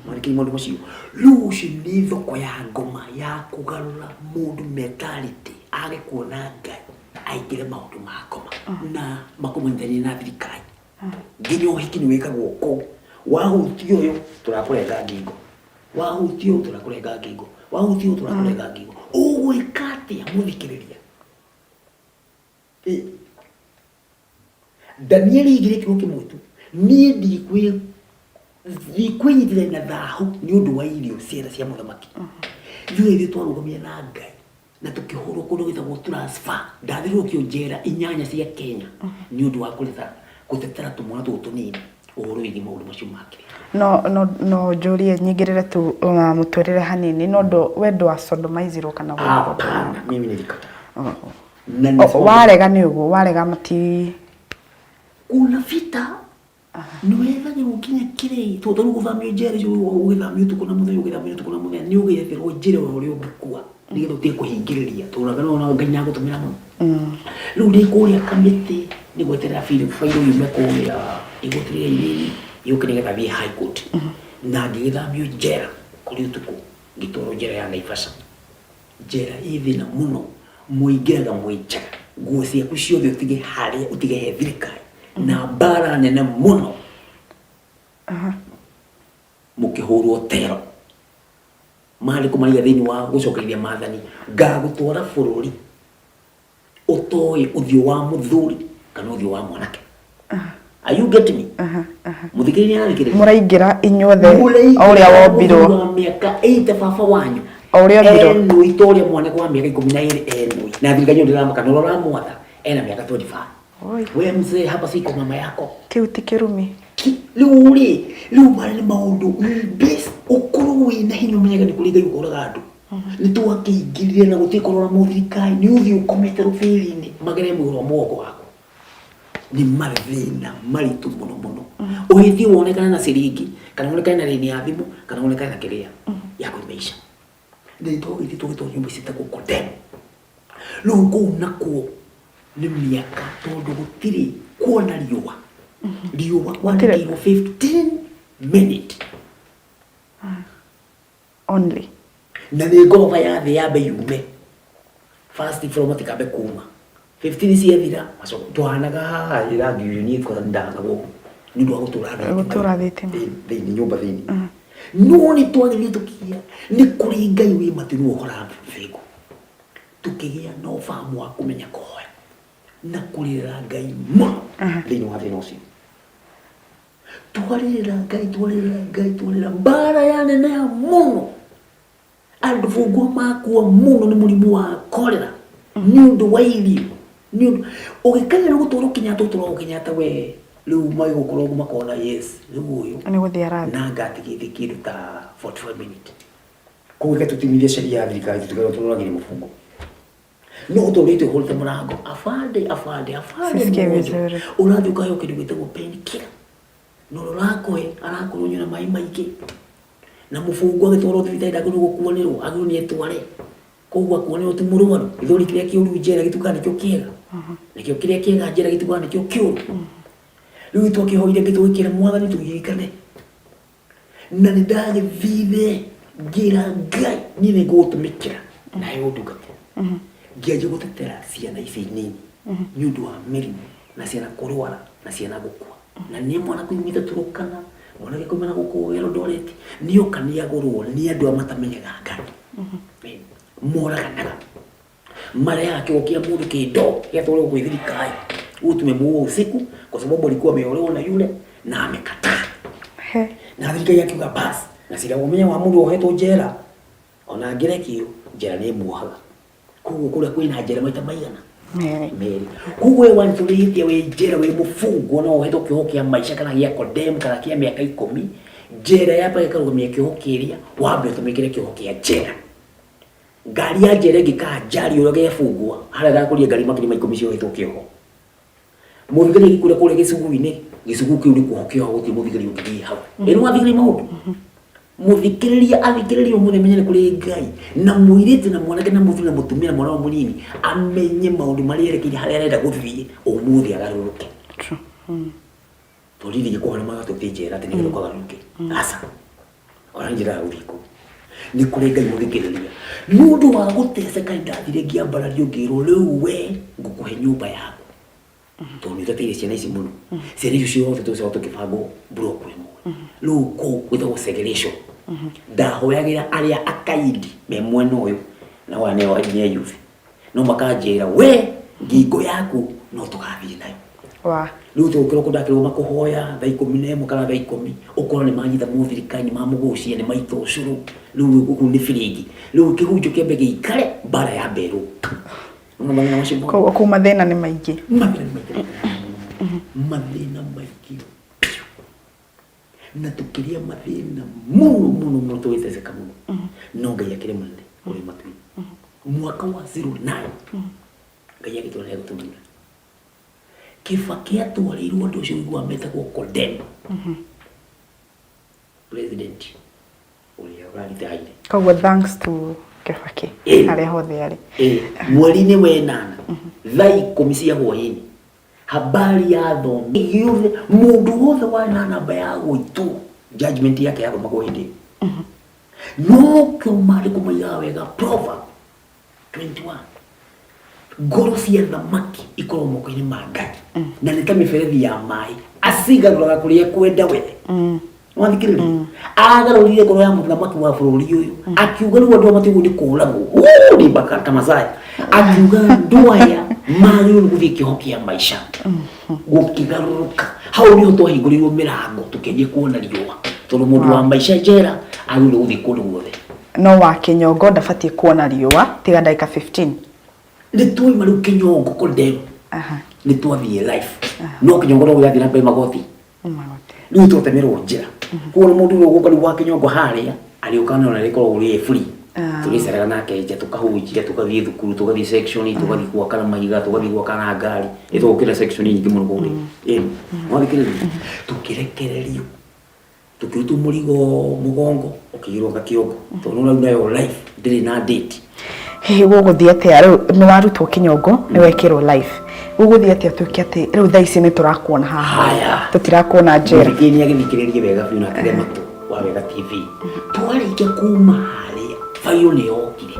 Speaker 2: Mwarĩkĩi maũndũ macio. Rĩu ũcio nĩ thoko ya ngoma ya kũgarũra mũndũ mentality, age kuona Ngai, aingĩre maũndũ ma ngoma na makũmenyithanie na thirikari. Nginya ũhiki nĩ wĩkagwo kũu. Wahutia ũyũ, tũrakũrenga ngingo, wahutia ũyũ, tũrakũrenga ngingo, wahutia ũyũ, tũrakũrenga ngingo. Ũgwĩka atĩa, mũthikĩrĩria? Ĩ. Danieli aigire kiugo kĩmwe tu, niĩ ndikwĩnyitithania na thahu nĩ ũndũ wa irio ciana cia mũthamaki. Ithuĩ ithuĩ twarũgamire na Ngai na tũkĩhũrwo kũndũ gwĩtagwo transfer. Ndathiũrũrũkio njera inyanya cia Kenya nĩ ũndũ wa kũreta gũtetera tũmwana tũtũ tũnini ũhoro wĩgiĩ maũndũ macio makĩrĩ.
Speaker 1: No njũrie nyingĩrĩre tu mũtũrĩre hanini, no ndũ we ndwa sodomizirwo kana gwĩkwo?
Speaker 2: Hapana, mimi nilikataa. Na
Speaker 1: Warega nĩ ũguo, warega mati
Speaker 2: Kuna vita, nĩwethagĩrwo nginya kĩrĩ tondũ rĩu gũthamio njera icio, ũgĩthamio ũtukũ na mũthenya, ũgĩthamio ũtukũ na mũthenya, nĩ ũgĩetherwo njĩra ũrĩa ũngĩkua nĩgetha ũtige kũhingĩrĩria, tondũ anga nĩwona Ngai nĩagũtũmĩra mũno. Rĩu ndĩ kũrĩa kamĩtĩ nĩ gweterera bairũ yume kũrĩa igoti rĩrĩa inini yũke nĩgetha thiĩ High Court, na ngĩgĩthamio njera kũrĩ ũtukũ, ngĩtwarwo njera ya Naivasha. Njera ĩ thĩna mũno, mũingĩraga mwĩ njaga, nguo ciaku ciothe ũtige harĩa, ũtige he thirikari, na mbara nene mũno, mũkĩhũrwo tero. Maandĩko maraiga thĩinĩ wa gũcokereria maathani, ngagũtwara bũrũri ũtoĩ ũthiũ wa mũthuri kana ũthiũ wa mwanake. Are you getting me? Mũthikĩrĩria arathikĩrĩria?
Speaker 1: Mũraingĩra inyuothe o ũrĩa wombirwo.
Speaker 2: Mũraingĩra wa mĩaka 80 baba wanyu.
Speaker 1: O ũrĩa ombirwo.
Speaker 2: Enũi ta ũrĩa mwanake wa mĩaka 12 enũi. Na thirikari ĩyo ndĩramaka na ũrĩa ũramwatha ena mĩaka 25.
Speaker 1: Oi.
Speaker 2: We mzee, hapa si kwa mama yako.
Speaker 1: Kĩu ti kĩrumi?
Speaker 2: Rĩu rĩ, rĩu marĩa nĩ maũndũ base ũkorwo wĩna hinya, ũmenyage nĩ kũrĩ Ngai ũkoraga andũ. Nĩ twakĩingĩrire na gũtirĩ kũrora mũthirikari, nĩ ũthiĩ ũkomete rũbĩrĩ-inĩ magere mwĩrĩ wa mũgongo waku. Nĩ mathĩna maritũ mũno mũno. Ũhĩtie wonekane na ciringi kana wonekane na raini ya thimũ kana wonekane na kĩrĩa ya kũimeisha. Nĩ twagĩthiĩ tũgĩtwo nyũmba ciĩtagwo condemn. Rĩu kũu nakuo nĩ mĩaka, tondũ gũtirĩ kuona riũa. Riũa wandĩkĩirwo 15 minute.
Speaker 1: Only.
Speaker 2: Na nĩ ngoroba ya thĩ yambe yume. First floor matikambe kuma. 15 ciathira macoka twahanaga haha rangi ũyũ, niĩ kwanza ndahanaga ũguo nĩ ũndũ wa gũtũra thitima.
Speaker 1: Gũtũra thitima.
Speaker 2: Thĩinĩ nyũmba thĩinĩ. No nĩ twagĩrĩire tũkĩgĩa nĩ kũrĩ Ngai wĩ matu nĩwe ũhoraga bĩngũ. Tũkĩgĩa na ũbahamu wa kũmenya kũhoya na kũrĩrĩra Ngai mũno thĩinĩ wa thĩna ũcio. Twarĩrĩra Ngai, twarĩrĩra Ngai, twarĩrĩra, mbara yaneneha mũno. Andũ bungwa makua mũno nĩ mũrimũ wa cholera nĩ ũndũ wa irio. Nĩ ũndũ ũgĩkenera gũtwarwo Kenyatta, ũtwaragwo Kenyatta we rĩu magĩgũkora ũguo makona yes, rĩu ũyũ
Speaker 1: Nĩ gũthiĩ arathiĩ.
Speaker 2: Na ngatigĩte kĩndũ ta 45 minutes. Koguo reke tũtimithie sheria ya thirikari tũtigerwo tũroragĩre mũbungo. No ũtũrĩte ũhũrĩte mũrango, afande, afande, afande,
Speaker 1: Sisikie
Speaker 2: mũgonjwa.
Speaker 1: vizuri.
Speaker 2: Ũrathiĩ ũkaheo kĩndũ gĩtagwo painkiller. Na ũrĩa ũrakũhe arakwĩra ũnyue na maĩ maingĩ. Na mũbungo agĩtwarwo thibitarĩ ndagĩrĩirwo gũkuanĩrwo, agĩrĩirwo nĩ etware. Koguo akuanĩrwo ti mũrwaru. Gĩthũri kĩrĩa kĩũru njera gĩtuĩkaga nĩkĩo kĩega. Nakĩo kĩrĩa kĩega njera gĩtuĩkaga nĩkĩo kĩũru. Rĩu twakĩhoire Ngai tũgĩkĩra Mwathani tũririkane. Na nĩ ndagĩthire ngĩra Ngai niĩ nĩ ngũgũtũmĩkĩra nawe ũndungatĩre. Ngĩanjia gũtetera ciana ici nini nĩ ũndũ wa mĩrimũ na ciana kũrwara na ciana gũkua. Na nĩ mwana kuumĩte Turkana, mwanake kuuma na gũkũ Eldoret, nĩoka nĩagũrwo nĩ andũ arĩa matamenyaga Ngai. Moraganaga. Marehaga kĩo kĩa mũndũ kĩndo gĩatwarwo gwĩ thirikari. Huyu tumemuua usiku kwa sababu alikuwa ameolewa na yule na amekataa.
Speaker 1: He.
Speaker 2: Na thirikari yakiuga bas, na cira ũmenye wa mũndũ wohetwo njera ona angĩrekio njera nĩ ĩmuohaga. Koguo kũrĩa kwĩna njera maita maigana?
Speaker 1: Merĩ.
Speaker 2: Merĩ. Koguo we wanjũrĩtie wĩ njera wĩ mũbungwo no wohetwo kĩoho kĩa maica kana gĩa condemn kana kĩa mĩaka ikũmi, njera yambaga ĩkarũgamia kĩoho kĩrĩa wambe ũtũmĩkĩre kĩoho kĩa njera. Ngari ya njera ĩngĩka njari ũrĩa gebungwa harĩa ndakũria ngari makiri ma ikũmi ciohetwo kĩoho. Mũthigari agĩkũria kũrĩa gĩcugũ-inĩ, gĩcugũ kĩu nĩ kuoho kĩoho gũtirĩ mũthigari ũngĩthiĩ hau. Ĩ nĩ wathikĩrĩria maũndũ? Mũthikĩrĩria athikĩrĩria ũmũthĩ amenye nĩ kũrĩ Ngai na mũirĩtu na mwanake na mũthuri na mũtumia na mwana wa mũnini amenye maũndũ marĩa erekeire harĩa arenda gũthiĩ ũmũthĩ agarũrũke.
Speaker 1: True.
Speaker 2: Tondũ ndirĩ kũhona magatũtie njera atĩ nĩgetha ũkagarũrũke. Aca. Ona niĩ njendaga gũthiĩ kũu. Nĩ kũrĩ Ngai mũthikĩrĩria. Nĩ ũndũ wa gũteceka nĩ ndathire ngĩambarario ngĩrwo rĩu we ngũkũhe nyũmba yaku. Tondũ nĩ ũteteire ciana ici mũno. Ciana icio ciothe tũgĩcoka tũkĩbangwo block ĩmwe. Rĩu kũu gwĩtagwo segregation. Ndahoyagĩra arĩa akaidi me mwena ũyũ na aya nĩo nĩ a youth. No makanjĩra we ngingo yaku no tũgathiĩ nayo.
Speaker 1: Wa.
Speaker 2: Rĩu tũgũkĩra kũndũ ndakĩrwo makũhoya thaa ikũmi na ĩmwe kana thaa ikũmi ũkona nĩ manyita mũthirikari nĩ mamũgũcia nĩ maita ũcũrũ rĩu gũkũ nĩ biringi rĩu kĩhunjio kĩambe gĩikare mbara ya mberũ. Nĩwona mathĩna macio mothe?
Speaker 1: Koguo kũu mathĩna nĩ maingĩ.
Speaker 2: Mathĩna nĩ maingĩ mathĩna maingĩ biũ na tũkĩrĩa mathĩna mũno mũno mũno tũgĩteceka mũno no Ngai akĩrĩ mũnene ũrĩ matu-inĩ. Mwaka wa 09 Ngai agĩtwara nĩ agĩtũnina. Kĩbakĩ atwarĩirwo andũ acio ũiguaga metagwo condemn. President ũrĩa ũraritaire.
Speaker 1: Koguo thanks to Kĩbakĩ harĩa hothe arĩ.
Speaker 2: Mweri-inĩ wa ĩnana thaa ikũmi cia hwaĩ-inĩ habari ya thomi yothe mũndũ wothe warĩ na namba ya gwĩtwo judgment yake yathomagwo hĩndĩ ĩyo. Nokĩo maandĩko maigaga wega Proverb 21 ngoro cia thamaki ikoragwo moko-inĩ ma Ngai na nĩ ta mĩberethi ya maĩ acigarũraga kũrĩa kwenda we. Wathikĩrĩria agarũrire ngoro ya mũthamaki wa bũrũri ũyũ akiuga rĩu andũ aya matiagĩrĩirwo nĩ kũragwo. Uu, nĩ mbaka ta Masai akiuga andũ aya magĩrĩirwo nĩ gũthiĩ kĩoho kĩa maica. Gũkĩgarũrũka hau nĩho twahingũrĩirwo mĩrango tũkĩanjia kuona riũa tondũ mũndũ wa maica njera agĩrĩirwo gũthiĩ kũndũ guothe.
Speaker 1: No wa kĩnyongo ndabatiĩ kuona riũa tiga ndagĩka 15.
Speaker 2: Nĩ twaima rĩu kĩnyongo condemn. Nĩ twathiĩ life no kĩnyongo no gũthiĩ na mbere magoti.
Speaker 1: Magoti.
Speaker 2: Rĩu twatemerwo njĩra koguo mũndũ ũrĩa ũgũka rĩu wa kĩnyongo harĩa arĩũka na rĩkoragwo rĩ free. Tũgĩceraga nake nja tũkahunjia tũgathiĩ thukuru tũgathiĩ section tũgathiĩ gwaka na mahiga tũgathiĩ gwaka na ngari nĩ tũgũkĩra section nyingĩ mũno kũrĩa. Ĩni mwathikĩrĩria tũkĩrekererio tũkĩrutwo mũrigo mũgongo ũkĩigĩrwo gakĩongo tondũ rĩu nayo life ndĩrĩ na date.
Speaker 1: Hihi gũgũthiĩ atĩa rĩu nĩ warutwo kĩnyongo nĩ wekĩrwo life gũgũthiĩ atĩa ũtuĩke atĩ rĩu thaa ici nĩ tũrakuona haha?
Speaker 2: Haya.
Speaker 1: Tũtirakuona njera.
Speaker 2: Mũthikĩrĩria nĩ agĩthikĩrĩrie wega biũ na atege matũ wa Wega TV. Twarĩkia kuma harĩa bairũ nĩ yokire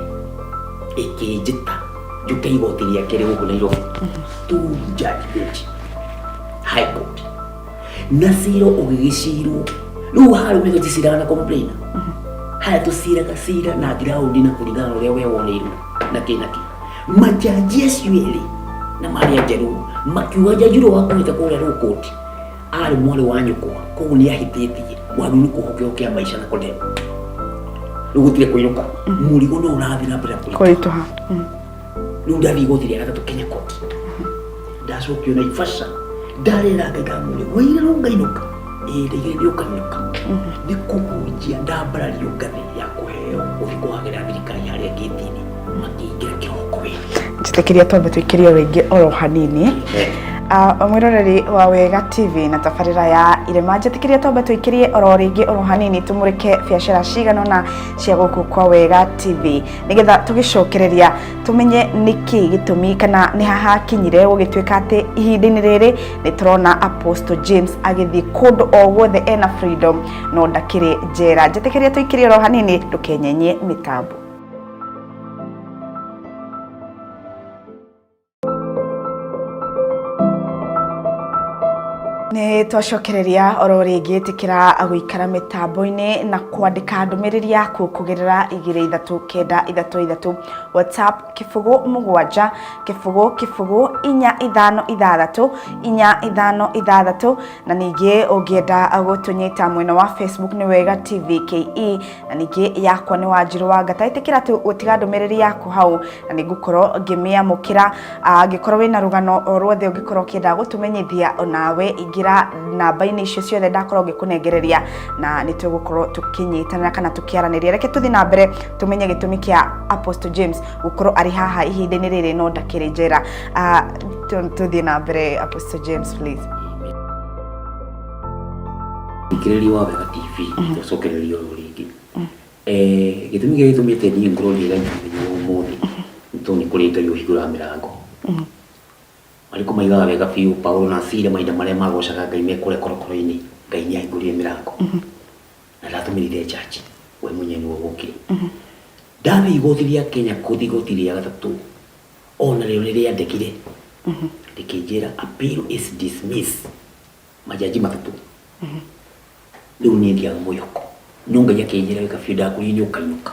Speaker 2: ĩkĩnjĩta njũke igoti rĩa kerĩ gũkũ Nairobi two judge bench High Court na cira ũgĩgĩcirwo rĩu harĩa ũmenye tũticiraga na complainer harĩa tũciraga cira na ground na kũringana na ũrĩa we woneirwo na kĩ na kĩ majaji acio erĩ na marĩ a njaruo makiuga jaji ũrĩa wakomete kũrĩa rũu koti arĩ mwarĩ wa nyũkwa koguo nĩ ahĩtĩtie wagĩrĩirwo nĩ kuohwo kĩoho kĩa maica na condemn rĩu gũtirĩ kũinũka mũrigo no ũrathiĩ na mbere na kũritũha.
Speaker 1: Kũritũha.
Speaker 2: Rĩu ndathiĩ igoti rĩa gatatũ Kenya Court. Ndacokio Naivasha, ndarĩra Ngai ndamũria, waire no ngainũka? Ĩĩ, ndaigire nĩ ũkainũka. Nĩ kũhunjia ndambarario ngathĩ ya kũheo gũthiĩ kũhagĩra thirikari harĩa ngĩti-inĩ, makĩingĩra kĩroko wĩ.
Speaker 1: Njĩtĩkĩria twambe tũikĩrie rĩngĩ oro hanini. Mwĩroreri wa Wega TV na tabarĩra ya Irema, njĩtĩkĩria twambe tũikĩrie oro rĩngĩ oro hanini, tũmũrĩke biacara cigana ũna cia gũkũ kwa Wega TV, nĩgetha tũgĩcokereria tũmenye nĩkĩ gĩtũmi kana nĩ haha kinyire gũgĩtuĩka atĩ ihinda-inĩ rĩrĩ nĩ tũrona Apostle James agĩthiĩ kũndũ o guothe ena freedom no ndakĩrĩ njera. Njĩtĩkĩria tũikĩrie oro hanini, ndũkenyenyie mĩtambo. Nĩ twacokereria oro rĩngĩ, ĩtĩkĩra gũikara mĩtambo-inĩ na kwandĩka ndũmĩrĩri yaku kũgerera 23933, WhatsApp 07 0 0 4 5 6 4 5 6, na ningĩ ũngĩenda gũtũnyita mwena wa Facebook nĩ Wega TV KE, na ningĩ yakwa nĩ Wanjirũ wa Ngata. Ĩtĩkĩra tu gũtiga ndũmĩrĩri yaku hau na nĩ ngũkorwo ngĩmĩamũkĩra. Angĩkorwo wĩna rũgano o ruothe ũngĩkorwo ũkĩenda gũtũmenyithia, onawe ingĩra namba-inĩ icio ciothe ndakorwo ngĩkũnengereria, na nĩ tũgũkorwo tũkĩnyitanĩra kana tũkĩaranĩria. Reke tũthiĩ na mbere tũmenye gĩtũmi kĩa Apostle James gũkorwo arĩ haha ihinda-inĩ rĩrĩ no ndakĩrĩ njera. Tũthiĩ na mbere, Apostle James, please.
Speaker 2: Thikĩrĩria wa Wega TV, tũcokereria oro rĩngĩ. Gĩtũmi kĩrĩa gĩtũmĩte niĩ ngorwo ndĩ raini mũthenya wa ũmũthĩ nĩ tondũ nĩ kũrĩ Ngai ũhingũraga mĩrango. Marĩkũ maigaga wega biũ Paulo na Sila mahinda marĩa magocaga Ngai me kũrĩa korokoro-inĩ, Ngai nĩ ahingũrire mĩrango. Na ndatũmĩrire church, we mwenyewe nĩwe wokire. Ndathiĩ igoti rĩa Kenya kũthiĩ igoti rĩa gatatũ, ona rĩo nĩ rĩandekire rĩkĩnjĩra appeal is dismissed, majaji matatũ. Rĩu niĩ ndiaga mwĩhoko, no Ngai akĩnjĩra wega biũ, ndakũria nĩ ũkainũka.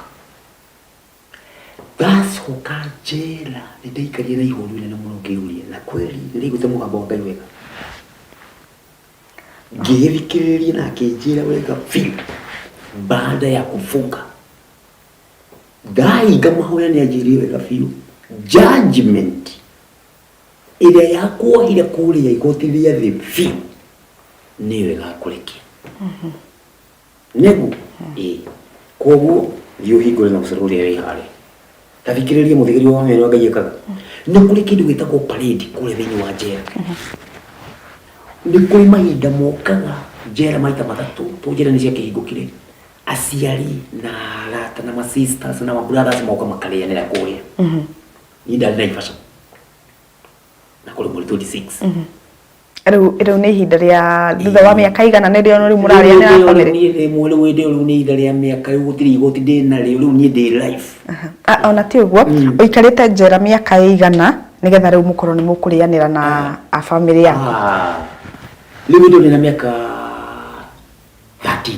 Speaker 2: Ndacoka njera nĩ ndaikarire na ihoru inene mũno, ngĩyũria na kweli nĩ ndaiguĩte mũgambo wa Ngai wega. Ngĩgĩthikĩrĩria na akĩnjĩra wega biũ, baada ya kufunga ndahinga mahoya nĩ anjĩrire wega biũ judgment ĩrĩa yakuohire kũrĩa igoti rĩa thĩ biũ nĩyo ĩgakũrekia nĩguo. Ĩĩ, koguo thiĩ ũhingũre na ũcoro ũrĩa wĩ harĩa. Ta thikĩrĩria, mũthikĩrĩria wa mĩena, Ngai ekaga nĩ kũrĩ kĩndũ gĩtagwo parade kũrĩa thĩinĩ wa njera. Nĩ kũrĩ mahinda mokaga njera maita matatũ, to njera nĩ ciakĩhingũkire, aciari na arata na ma sisters na ma brothers moka makarĩanĩra kũrĩa. Niĩ ndarĩ Naivasha na kũrĩ mweri 26.
Speaker 1: Rĩu nĩ ihinda rĩa thutha wa mĩaka igana nĩrĩo rĩu mũrarĩanĩra
Speaker 2: Rĩu
Speaker 1: family?
Speaker 2: Niĩ ndĩ mweri wĩndĩ, rĩu nĩ ihinda rĩa mĩaka, rĩu gũtirĩ igoti ndĩ narĩo, rĩu niĩ ndĩ life.
Speaker 1: Ah, ona ti ũguo, ũikarĩte njera mĩaka ĩigana nĩgetha rĩu mũkorwo nĩ mũkũrĩanĩra na a family yaku?
Speaker 2: Ah, rĩu ndĩ na mĩaka 13.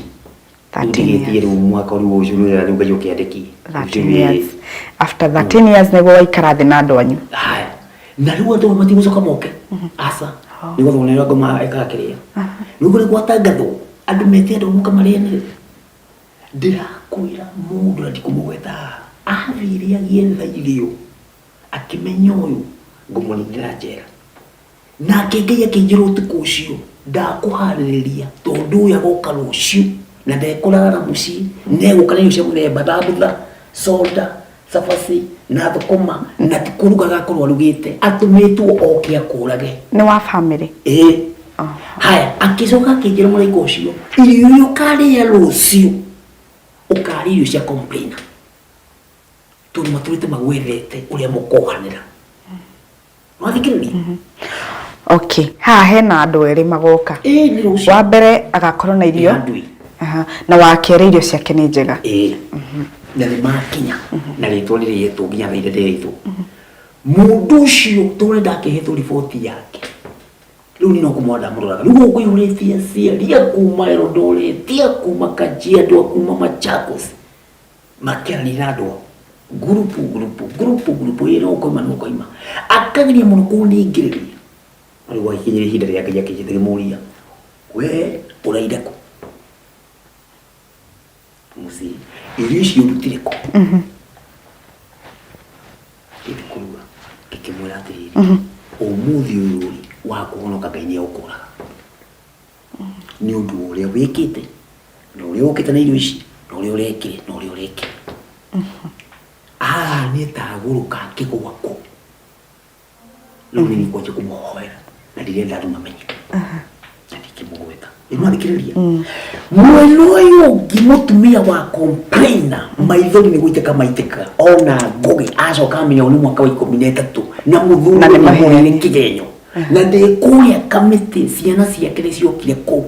Speaker 1: 13
Speaker 2: Ndigĩtie rĩu mwaka rĩu ũcio rĩu rĩu Ngai ũkĩandĩkie.
Speaker 1: 13 years. After 13 years nĩguo waikara thĩ na andũ anyu?
Speaker 2: Haya, na rĩu andũ matigũcoka moke, aca, nĩ gwathwo nĩ ngoma ĩkaga kĩrĩa rĩu kũrĩ gwatangathwo andũ mete andũ moka marĩanĩre. Ndĩrakwĩra mũndũ na ndikũmũgweta haha, athire agĩetha irio akĩmenya ũyũ ngũmũnindĩra njera. Nake Ngai akĩnjĩra ũtukũ ũcio, ndakũharĩrĩria tondũ ũyũ agoka rũciũ na ndekũrara mũciĩ, negũka na irio cia mũthemba thambutha, soda, cabaci na thũkũma, na ti kũruga agakorwo arugĩte, atũmĩtwo oke akũrage.
Speaker 1: Nĩ wa family?
Speaker 2: Ĩĩ. Haya, akĩcoka akĩnjĩra mũraika ũcio, irio iria ũkarĩa rũciũ ũkarĩa irio cia complainer, tondũ matũrĩte magwethete ũrĩa mũkohanĩra. Wathikĩrĩria?
Speaker 1: Okay, haha hena andũ erĩ magoka.
Speaker 2: Ĩĩ, nĩ rũciũ.
Speaker 1: Wa mbere agakorwo na irio.
Speaker 2: Nĩ andũ.
Speaker 1: Aha. Na wa kerĩ irio ciake nĩ njega.
Speaker 2: Ĩĩ, na nĩ makinya na rĩtwa nĩ rĩetwo nginya thaa iria ndĩretwo mũndũ ũcio, tondũ ndakĩhetwo riboti yake, rĩu niĩ no kũmwona ndamũroraga. Rĩu gũkũ kũihũrĩtie aciari a kuma Eldoret, a kuma Kajiado, a kuma Machakos, makĩaranĩria na andũ ao ngurubu ngurubu ngurubu ngurubu. Ĩĩ, no ũkoima, no ũkoima. Akageria mũno kũningĩrĩria. Rĩu gwakinyire ihinda rĩa Ngai akĩnjĩta, ngĩmũria, we ũraire kũ mũciĩ? Irio icio ũrutire kũ? Ngĩthiĩ kũruga, ngĩkĩmwĩra atĩrĩrĩ, Ũmũthĩ ũyũ rĩ, wa kũhonoka Ngai nĩ egũkũraga nĩ ũndũ wa ũrĩa wĩkĩte na ũrĩa ũkĩte na irio ici na ũrĩa ũrekire na ũrĩa ũrekire. Haha nĩ tagũrũka akĩgwa kũ rĩu nĩ ngwanjia kũmũhoera na ndirenda andũ mamenye na ndingĩmũgweta. Nĩmwathikĩrĩria mwena ũyũ ũngĩ, mũtumia wa complainer maithori nĩ gũitĩka maitĩka ona ngũgĩ acoka amenya ũyũ nĩ mwaka wa 13 na mũthuri
Speaker 1: Na nĩ
Speaker 2: nĩ
Speaker 1: maheni.
Speaker 2: nĩ kĩgenyo na ndĩ kũrĩa kamĩtĩ, ciana ciake nĩ ciokire kũu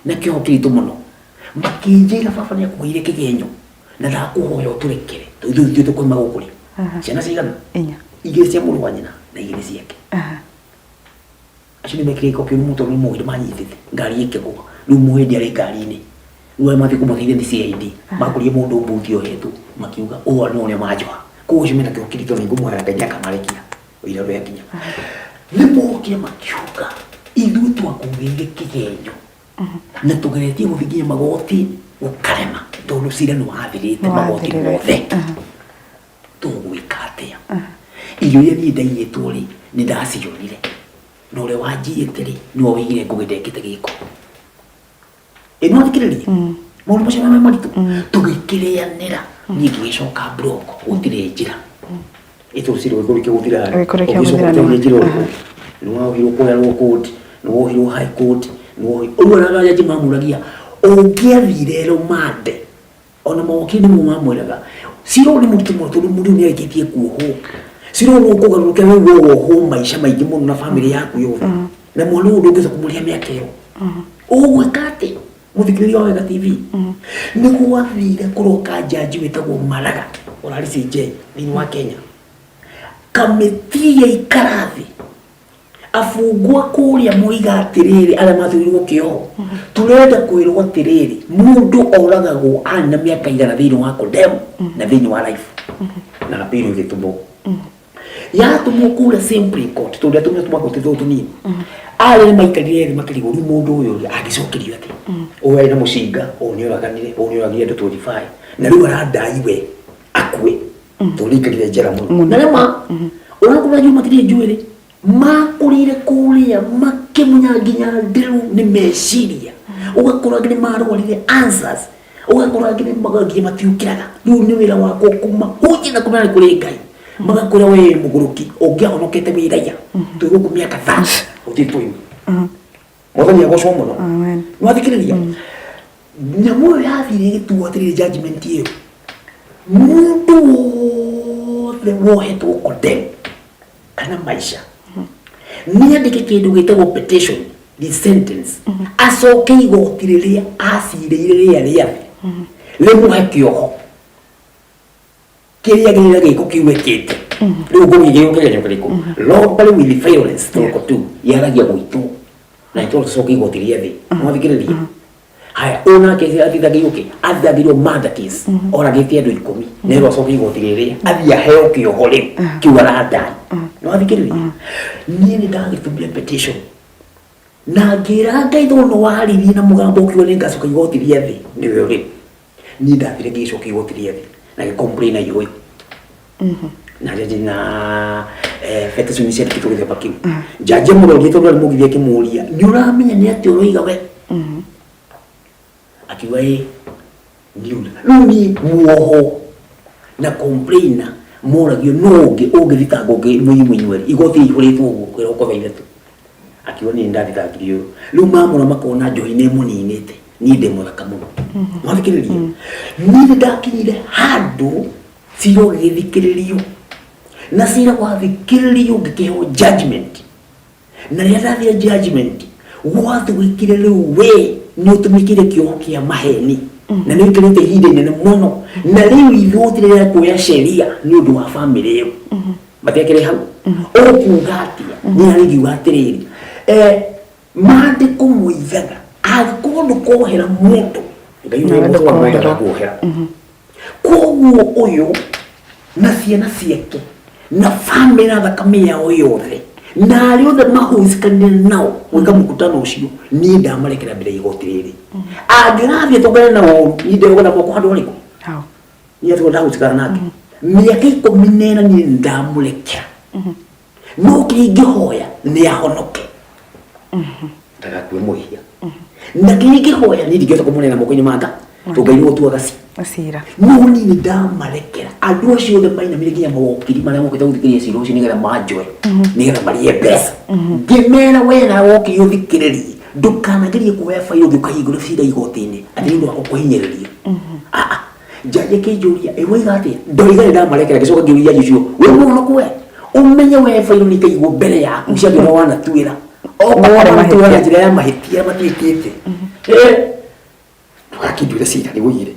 Speaker 2: na kĩoho kĩritũ mũno makĩnjĩra, "Baba nĩ akũgĩire kĩgenyo na ndakũhoya ũtũrekere tondũ ithuĩ ithuĩ tũkoima gũkũ rĩ." Ciana cigana?
Speaker 1: Inya.
Speaker 2: Igĩrĩ cia mũrũ wa nyina na igĩrĩ ciake. Acio nĩ mekire gĩko kĩũru mũno tondũ nĩ mũhĩndĩ manyitĩte ngari ĩkĩgũa. Rĩu mũhĩndĩ arĩ ngari-inĩ, rĩu arĩa mathiĩ kũmũteithia nĩ CID makorire mũndũ mbuthi ohetwo, makiuga ũũ nĩ ũrĩa manjoha. Koguo acio mena kĩoho kĩritũ na ingũmũhoera Ngai nĩakamarekia wĩra ũrĩa nginya nĩ mokire makiuga, "Ithuĩ twakũgĩire kĩgenyo na tũgeretie gũthiĩ nginya magoti gũkarema tondũ cira nĩ wathirĩte magoti
Speaker 1: Wathirire.
Speaker 2: mothe. Tũgwĩka atĩa? Irio iria niĩ ndaiyĩtwo rĩ, nĩ ndacionire na ũrĩa wanjiyĩte rĩ, nĩwe wĩigire ngũgĩ ndekĩte gĩko ĩno." Athikĩrĩria maũndũ macio me maritũ tũgĩkĩrĩanĩra. Niĩ ngĩgĩcoka block, gũtirĩ njĩra ĩtũcirĩ gũkũrĩkia gũthira.
Speaker 1: Gũkũrĩkia gũthira nĩ
Speaker 2: nĩ njĩra ũrĩkũ? Nĩ wohirwo kũrĩa lower court, nĩ wohirwo high court, nĩ wohirwo rĩu. Arĩa jaji mamũragia ũngĩathire rũmande ona mawakiri nĩmo mamwĩraga cira ũyũ nĩ mũritũ mũno tondũ mũndũ nĩ arĩkĩtie kuohwo. Cira ũyũ ũkũgarũrũka rĩu wohwo maica maingĩ mũno na bamĩrĩ yaku yothe na mwana ũyũ ndũngĩhota kũmũrĩha mĩaka ĩyo. Ũgwĩka atĩa? Mũthikĩrĩria wa Wega TV, nĩ gwathire kũroka jaji wĩtagwo Maraga ũrarĩ CJ thĩinĩ wa Kenya. Kamĩtĩ yaikara thĩ, abungwa kũrĩa moiga atĩrĩrĩ, arĩa mathurirwo kĩoho, tũrenda kwĩrwo atĩrĩrĩ, mũndũ oragagwo arĩ na mĩaka igana thĩinĩ wa condemn na thĩinĩ wa life na appeal ĩgĩtũmwo yatũmwo kũrĩa Supreme Court tondũ yatũmwo tũmakoti tũtũ tũnini. Arĩa nĩ maikarire thĩ makĩrigwo, rĩu mũndũ ũyũ rĩ, angĩcokerio atĩa? Ũyũ arĩ na mũcinga, ũyũ nĩ ũraganire, ũyũ nĩ ũragire andũ 25 na rĩu arandai we akue tondũ nĩ aikarire njera mũno. Na rĩma ũrakora njui matirĩ njuĩrĩ makũrĩire kũrĩa makĩmunya nginya ndĩru nĩ meciria, ũgakora angĩ nĩ marwarire answers, ũgakora angĩ nĩ nginya matiũkĩraga. Rĩu nĩ wĩra wakwa kũmahunjia na kũmera nĩ kũrĩ Ngai. Magakwĩra, "We mũgũrũki, ũngĩahonokete wĩ raia twĩ gũkũ mĩaka tha gũtirĩ tũima." Mwathani agocwo mũno.
Speaker 1: Amen.
Speaker 2: Nĩwathikĩrĩria nyamũ ĩyo yathire ĩgĩtuo atĩrĩrĩ, judgment ĩyo, mũndũ wothe wohetwo condemn kana maica nĩ andĩke kĩndũ gĩtagwo petition the sentence, acoke igoti rĩrĩa acirĩire rĩrĩa rĩa thĩ rĩmũhe kĩoho kĩrĩa gĩrĩa gĩko kĩu ekĩte. Rĩu ngũgĩgĩrwo kĩgenyo kĩrĩkũ? Robbery with violence stroke two yaragia gũitwo na ĩtwo tũcoke igoti rĩa thĩ. Mwathikĩrĩria haya, ũyũ nake athithagĩirwo kĩ? Athithagĩirwo murder case, oragĩte andũ 10 nerwo acoke igoti rĩrĩa athiĩ aheo kĩoho rĩu kĩu arandai. Nĩwathikĩrĩria, niĩ nĩ ndagĩtũmire petition na ngĩra Ngai tondũ nĩ waririe na mũgambo ũkiuga nĩ ngacoka igoti rĩa thĩ nĩwe rĩu. Niĩ ndathire ngĩgĩcoka igoti rĩa thĩ na gĩcomplain na iũĩ na jaji na petition ciandĩkĩtwo gĩthemba kĩu. Jaji amũrorie tondũ arĩ mũgithi, akĩmũria, "Nĩ ũramenya nĩ atĩ ũroiga we?" Akiuga, "Ĩ niĩ." Rĩu niĩ muoho na complainer moragio no ũngĩ ũngĩthitangwo ũngĩ mũinyueri igoti rĩihũrĩtwo ũguo kĩroko thaa 3. Akiuga, "Niĩ nĩndathitangire ũyũ." Rĩu mamũra makona njohi nĩ ĩmũninĩte. Niĩ ndĩ mũthaka mũno. Mwathikĩrĩria, niĩ nĩ ndakinyire handũ cira ũgĩgĩthikĩrĩrio na cira wathikĩrĩrio ngĩkĩheo judgment na rĩrĩa ndathire judgment gwatuĩkire rĩu we nĩ ũtũmĩkire kĩoho kĩa maheni na nĩ ũikarĩte ihinda inene mũno na rĩu ithuĩ tũrĩa kuoya sheria nĩ ũndũ wa bamĩrĩ ĩyo matiakĩrĩ hau. Ũkuga atĩa? Nĩ arĩngiuga atĩrĩrĩ, maandĩko moigaga angĩkorwo ndũkohera mũndũ, Ngai
Speaker 1: Nawe
Speaker 2: ũrĩa mũndũ
Speaker 1: ndũkoherwo.
Speaker 2: ndakuohera. Koguo ũyũ na ciana ciake na bamĩrĩ na thakame yao yothe na arĩa othe mahucikanire nao gwĩka mũkutano ũcio, niĩ ndamarekera mbere ya igoti rĩrĩ. Angĩrathiĩ tũngane na ũru, niĩ ndĩrogana moko handũ harĩkũ?
Speaker 1: Hau.
Speaker 2: Niĩ atigo ndahucikana nake mĩaka 14, niĩ ndamũrekera. No kĩrĩa ingĩhoya nĩ ahonoke ndagakue mwĩhia, na kĩrĩa ingĩhoya niĩ ndingĩhota kũmũneana moko-inĩ ma Ngai, tondũ Ngai nĩwe ũtuaga
Speaker 1: cira.
Speaker 2: No niĩ nĩ ndamarekera andũ acio othe mainamire, nginya mawokiri marĩa mokĩte gũthikĩrĩria cira ũcio nĩgetha manjoe, nĩgetha marĩe mbeca. Ngĩmera, we na wokiri ũthikĩrĩrie, ndũkanagerie kuoya bairo ũthiĩ ũkahingũre cira igoti-inĩ atĩ nĩ ũndũ wakwa kũhinyĩrĩrio. Ah, ah. Njaji akĩnjũria, "Ĩ woiga atĩa?" Ndoiga nĩ ndamarekera. Ngĩcoka ngĩũria njaji ũcio, "We mũhonoku, we ũmenye we bairo nĩ ikaigwo mbere yaku cia andũ arĩa wanatuĩra okorwo
Speaker 1: Matarĩ
Speaker 2: wanatuĩra na
Speaker 1: mahĩtia.
Speaker 2: njĩra ya mahĩtia matuĩkĩte. Eh, ndũgakĩnduĩre cira nĩ woigire."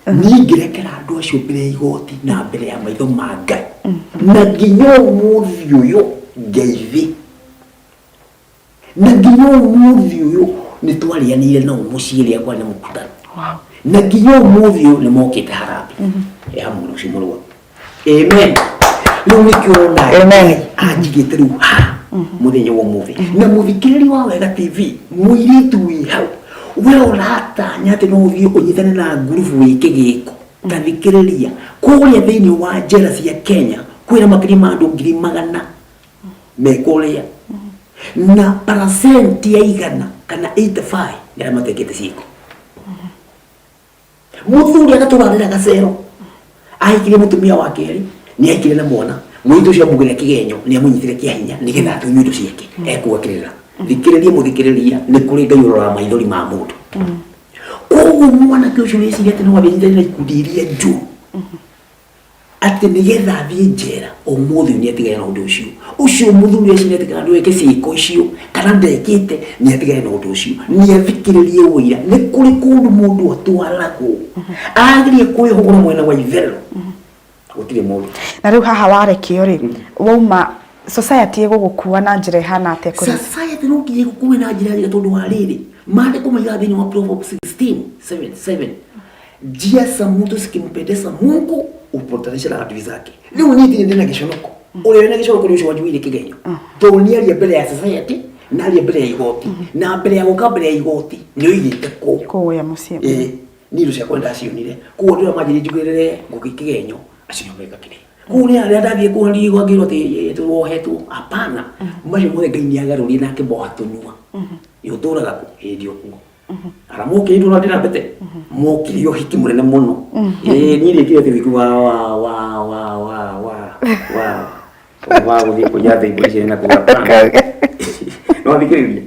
Speaker 2: Niĩ ngĩrekera andũ acio mbere ya igoti na mbere ya maitho ma Ngai, na nginya ũmũthĩ ũyũ ngeithi, na nginya ũmũthĩ ũyũ nĩ twarĩanĩire nao mũciĩ rĩrĩa kwarĩ na mũkutano. Na nginya ũmũthĩ ũyũ nĩ mokĩte harambee ya mũndũ ũcio mũrwaru. Amen. Rĩu nĩkĩo ũrona
Speaker 1: Amen.
Speaker 2: Ngai anjigĩte rĩu haha mũthenya wa ũmũthĩ. Na mũthikĩrĩria wa Wega TV, mũirĩtu wĩ hau, we ũratanya atĩ no ũthiĩ ũnyitane na ngurubu wĩke gĩko, ta thikĩrĩria, kũrĩa thĩinĩ wa njera cia Kenya kwĩna makĩria ma andũ 100,000 me kũrĩa, na percent ya 100 kana 85 nĩ arĩa matekĩte ciĩko. Mũthuri agatũrarĩra gacero, ahikirie mũtumia wa kerĩ, nĩ ahikire na mwana mũirĩtu ũcio, amugĩra kĩgenyo, nĩ amũnyitire kĩa hinya nĩgetha atunywo indo ciake. Ekuga kĩrĩra, thikĩrĩria mũthikĩrĩria, nĩ kũrĩ Ngai ũroraga maithori ma mũndũ. Koguo mwanake ũcio wĩciria atĩ no athiĩ na ikundi iria njũru atĩ nĩgetha athiĩ njera, ũmũthĩ nĩ atigane na ũndũ ũcio. Ũcio mũthuri ũcio nĩ atigane na eke ciĩko icio kana ndekĩte, nĩ atigane na ũndũ ũcio, nĩ athikĩrĩrie ũira. Nĩ kũrĩ kũndũ mũndũ atwaragwo agerie kwĩhũgũra mwena wa itherero, gũtirĩ mũndũ.
Speaker 1: Na rĩu haha warekio rĩ, wauma, society ĩgũgũkua na njĩra ĩhana atĩa kũrĩ
Speaker 2: Society no nginya ĩgũkue na njĩra njega, tondũ wa rĩrĩ, maandĩko maigaga thĩinĩ wa Proverbs 16 7 7, "Njia za mtu zikimpendeza Mungu hupatanisha na adui zake." Rĩu niĩ ndirĩ ndĩna gĩconoko. Ũrĩa wĩna gĩconoko nĩ ũcio wanjuĩire kĩgenyo, tondũ nĩ aria mbere ya society na aria mbere ya igoti, na mbere ya gũka mbere ya igoti nĩ oigĩte kũ
Speaker 1: kũũya mũciĩ.
Speaker 2: Ĩĩ, niĩ indo ciakwa ndacionire. Koguo andũ arĩa manjĩrire njugĩrĩre Ngũgĩ kĩgenyo, acio nĩo meka kĩrĩa kũu nĩ arĩa ndathiĩ kũu ndigwa ngĩrwo atĩ wohetwo. Hapana, macio mothe Ngai nĩ agarũrire na akĩmboha tũnua. Ĩ ũtũraga kũ hĩndĩ o kuo aramokire ndona ndĩna mbete, mokire ũhiki mũnene mũno. Ĩĩ, niĩ ndĩkire atĩ ũhiki wa wa wa wa wa wa wa wa gũthiĩ kũiya thĩ ici na kũu. Hapana, no thikĩrĩria,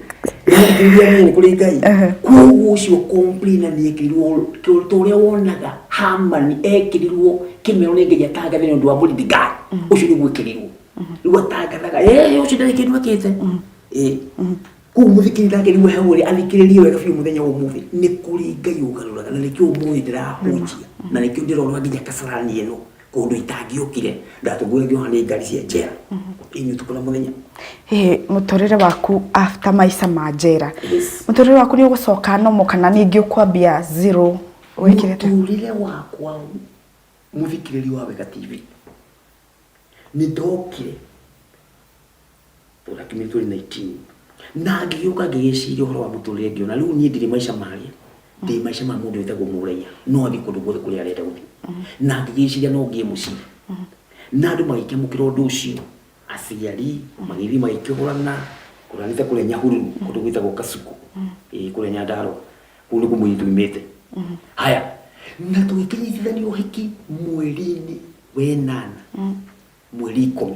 Speaker 2: thikĩrĩria, niĩ nĩ kũrĩ Ngai. Koguo ũcio complainer nĩ ekĩrirwo ta ũrĩa wonaga Hamani ekĩrirwo kĩmero nĩ Ngai atangathe nĩ ũndũ wa Moridikai. Ũcio nĩguo ekĩrirwo rĩu atangathaga, ĩĩ, ũcio ndarĩ kĩndũ ekĩte. Ĩĩ, koguo mũthikĩrĩria nake rĩu hau ũrĩ athikĩrĩrie wega biũ mũthenya wa ũmũthĩ, nĩ kũrĩ Ngai ũgarũraga, na nĩkĩo ũmũthĩ ndĩrahunjia, na nĩkĩo ndĩrorora nginya Kasarani ĩno, kũndũ itangĩokire ndatũngũra ngĩoha nĩ ngari cia njera inyuĩ ũtukũ na mũthenya.
Speaker 1: Hihi mũtũrĩre waku after maica ma njera,
Speaker 2: Yes.
Speaker 1: mũtũrĩre waku nĩ ũgũcoka nomo kana ningĩ ũkwambia zero wĩkĩrĩte?
Speaker 2: Mũtũrĩre wakwa, mũthikĩrĩria wa Wega TV, nĩ ndokire tũrakinyire 2019 na ngĩgĩũka ngĩgĩciria ũhoro wa mũtũrĩre, ngĩona rĩu niĩ ndirĩ maica marĩa ndĩ maica ma mũndũ wĩtagwo mũraiya, no athiĩ kũndũ guothe kũrĩa arenda gũthiĩ. Na ngĩgĩciria no ngĩe mũciĩ, na andũ magĩkĩamũkĩra ũndũ ũcio, aciari magĩthiĩ magĩkĩgũrana kũranĩte kũrĩa Nyahururu, kũndũ gwĩtagwo Kasuku, ĩĩ, kũrĩa Nyandarũa, kũu nĩkuo mũirĩtu oimĩte. Haya, na tũgĩkĩnyitithanio ũhiki mweri-inĩ wenana, mweri 10.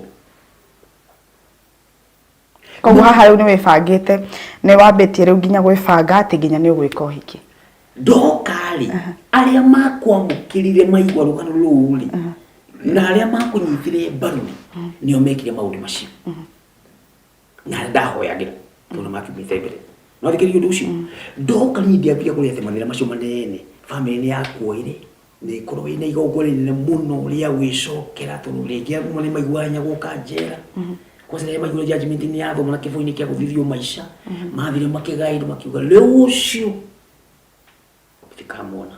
Speaker 1: Koguo haha rĩu nĩ wĩbangĩte, nĩ wambĩtie rĩu nginya gwĩbanga atĩ nginya nĩ ũgwĩka ũhiki?
Speaker 2: Ndoka-rĩ, arĩa makwamũkĩrire maigua rũgano rũu-rĩ, na arĩa makũnyitire mbaru-rĩ, nĩo mekire maũndũ macio, na arĩa ndahoyagĩra tondũ makiumĩte mbere. No thikĩrĩria ũndũ ũcio, ndoka niĩ ndiambire kũrete mathĩna macio manene. Bamĩrĩ nĩ yakuoire na ĩkorwo ĩna igongona inene mũno rĩa gwĩcokera, tondũ rĩngĩ amwe nĩ maiguaga hinya gũka njera, kwanza rĩrĩa maiguire judgment nĩ yathoma na kĩbũi-inĩ kĩa gũthithio maica. Mathire makĩgaĩrwo, makiuga rĩu ũcio matikamwona.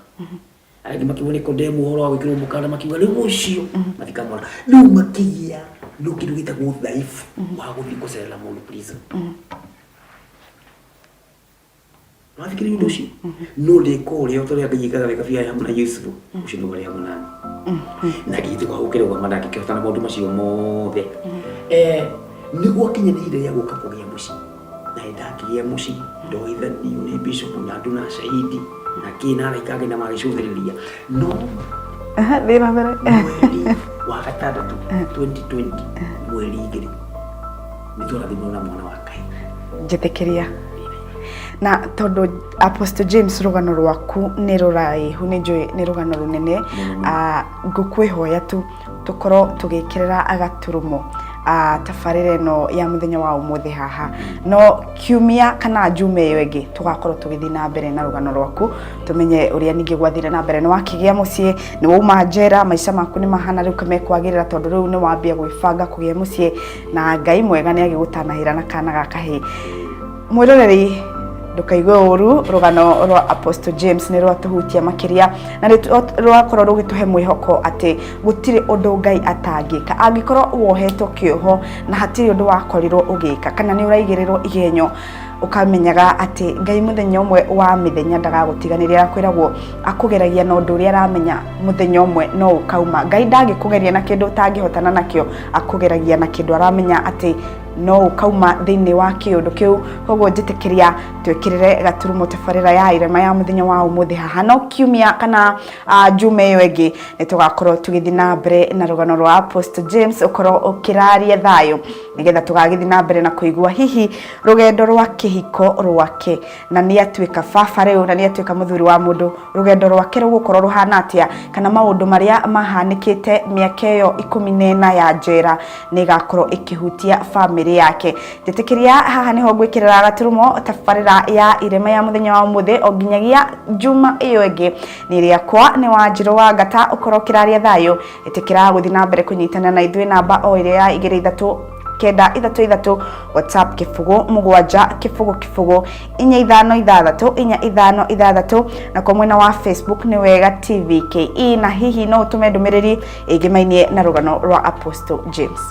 Speaker 2: Arĩa angĩ makiuga Nikodemu ũhoro wa gwĩkĩrwo mũkanda, makiuga rĩu ũcio matikamwona. Rĩu makĩgĩa no kĩndũ gĩtagwo dhaifu wa gũthiĩ gũcerera mũndũ prison. Wathikĩrĩria ũndũ ũcio, no ndĩka ũrĩa o ta ũrĩa Ngai ekaga wega biũ arĩ hamwe na Yusufu, ũcio nĩguo arĩ hamwe nani, na ngĩgĩtuĩka wa gũkĩrũgama na ngĩkĩhotana maũndũ macio mothe. Nĩ gwakinya nĩ ihinda rĩa gũka kũgĩa mũciĩ, na nĩ ndakĩgĩa mũciĩ, ndoithanio nĩ bishop na andũ na shahidi na kĩ na araika angĩ na magĩcũthĩrĩria no.
Speaker 1: Thiĩ na mbere.
Speaker 2: Mweri wa gatandatũ 2020, mweri 2, nĩ tũrathimirwo na mwana wa kahĩĩ.
Speaker 1: Njĩtĩkĩria na tondũ Apostle James, rũgano rwaku nĩ rũraihu, nĩ njũĩ nĩ rũgano rũnene. Ngũkwĩhoya tu tũkorwo tũgĩkĩrĩra gaturumo tabarĩra ĩno ya mũthenya wa ũmũthĩ haha, no kiumia kana njuma ĩyo ĩngĩ tũgakorwo tũgĩthiĩ na mbere na rũgano rwaku, tũmenye ũrĩa ningĩ gwathire na mbere. Nĩ wakĩgĩa mũciĩ, nĩ wauma njera, maica maku nĩ mahana rĩu mekwagĩrĩra, tondũ rĩu nĩ wambia gwĩbanga kũgĩa mũciĩ, na Ngai mwega nĩ agĩgũtanahĩra na kana ga kahĩĩ. Mwĩroreri, ndũkaigue ũru, rũgano rwa Apostle James nĩ rwatũhutia makĩria na nĩ rwakorwo rũgĩtũhe mwĩhoko atĩ gũtirĩ ũndũ Ngai atangĩka. Angĩkorwo wohetwo kĩoho na hatirĩ ũndũ wakorirwo ũgĩka, kana nĩ ũraigĩrĩrwo igenyo, ũkamenyaga atĩ Ngai mũthenya ũmwe wa mĩthenya ndagagũtiganĩria. Akwĩragwo akũgeragia na ũndũ ũrĩa aramenya mũthenya ũmwe no ũkauma. Ngai ndangĩkũgeria na kĩndũ ũtangĩhotana nakĩo, akũgeragia na kĩndũ aramenya atĩ no ũkauma thĩinĩ wa kĩũndũ kĩu. Koguo njĩtĩkĩria twĩkĩrĩre gaturumo tabarĩra ya irema ya mũthenya wa ũmũthĩ haha, no kiumia kana njuma ĩyo ĩngĩ nĩ tũgakorwo tũgĩthiĩ na mbere na rũgano rwa Apostle James. Ũkorwo ũkĩraria thayũ, nĩgetha tũgagĩthiĩ na mbere na kũigua hihi rũgendo rwa kĩhiko rwake, na nĩ atuĩka baba rĩu, na nĩ atuĩka mũthuri wa mũndũ, rũgendo rwake rũgũkorwo rũhana atĩa, kana maũndũ marĩa mahanĩkĩte mĩaka ĩyo 14 ya njera nĩ ĩgakorwo ĩkĩhutia bamĩrĩ yake. Njĩtĩkĩria haha nĩho ngwĩkĩrĩra gaturumo tabarĩra ya irema ya mũthenya wa ũmũthĩ, o nginyagia njuma ĩyo ĩngĩ. Nĩ rĩakwa nĩ Wanjirũ wa Ngata. Ũkorwo ũkĩraria thayũ. Ĩtĩkĩra gũthiĩ na mbere kũnyitana na ithuĩ namba o ĩrĩa ya 23933, WhatsApp 070 00 456 456, na kwa mwena wa Facebook nĩ Wega TV KE, na hihi no ũtũme ndũmĩrĩri ĩngĩmainie na rũgano rwa Apostle James.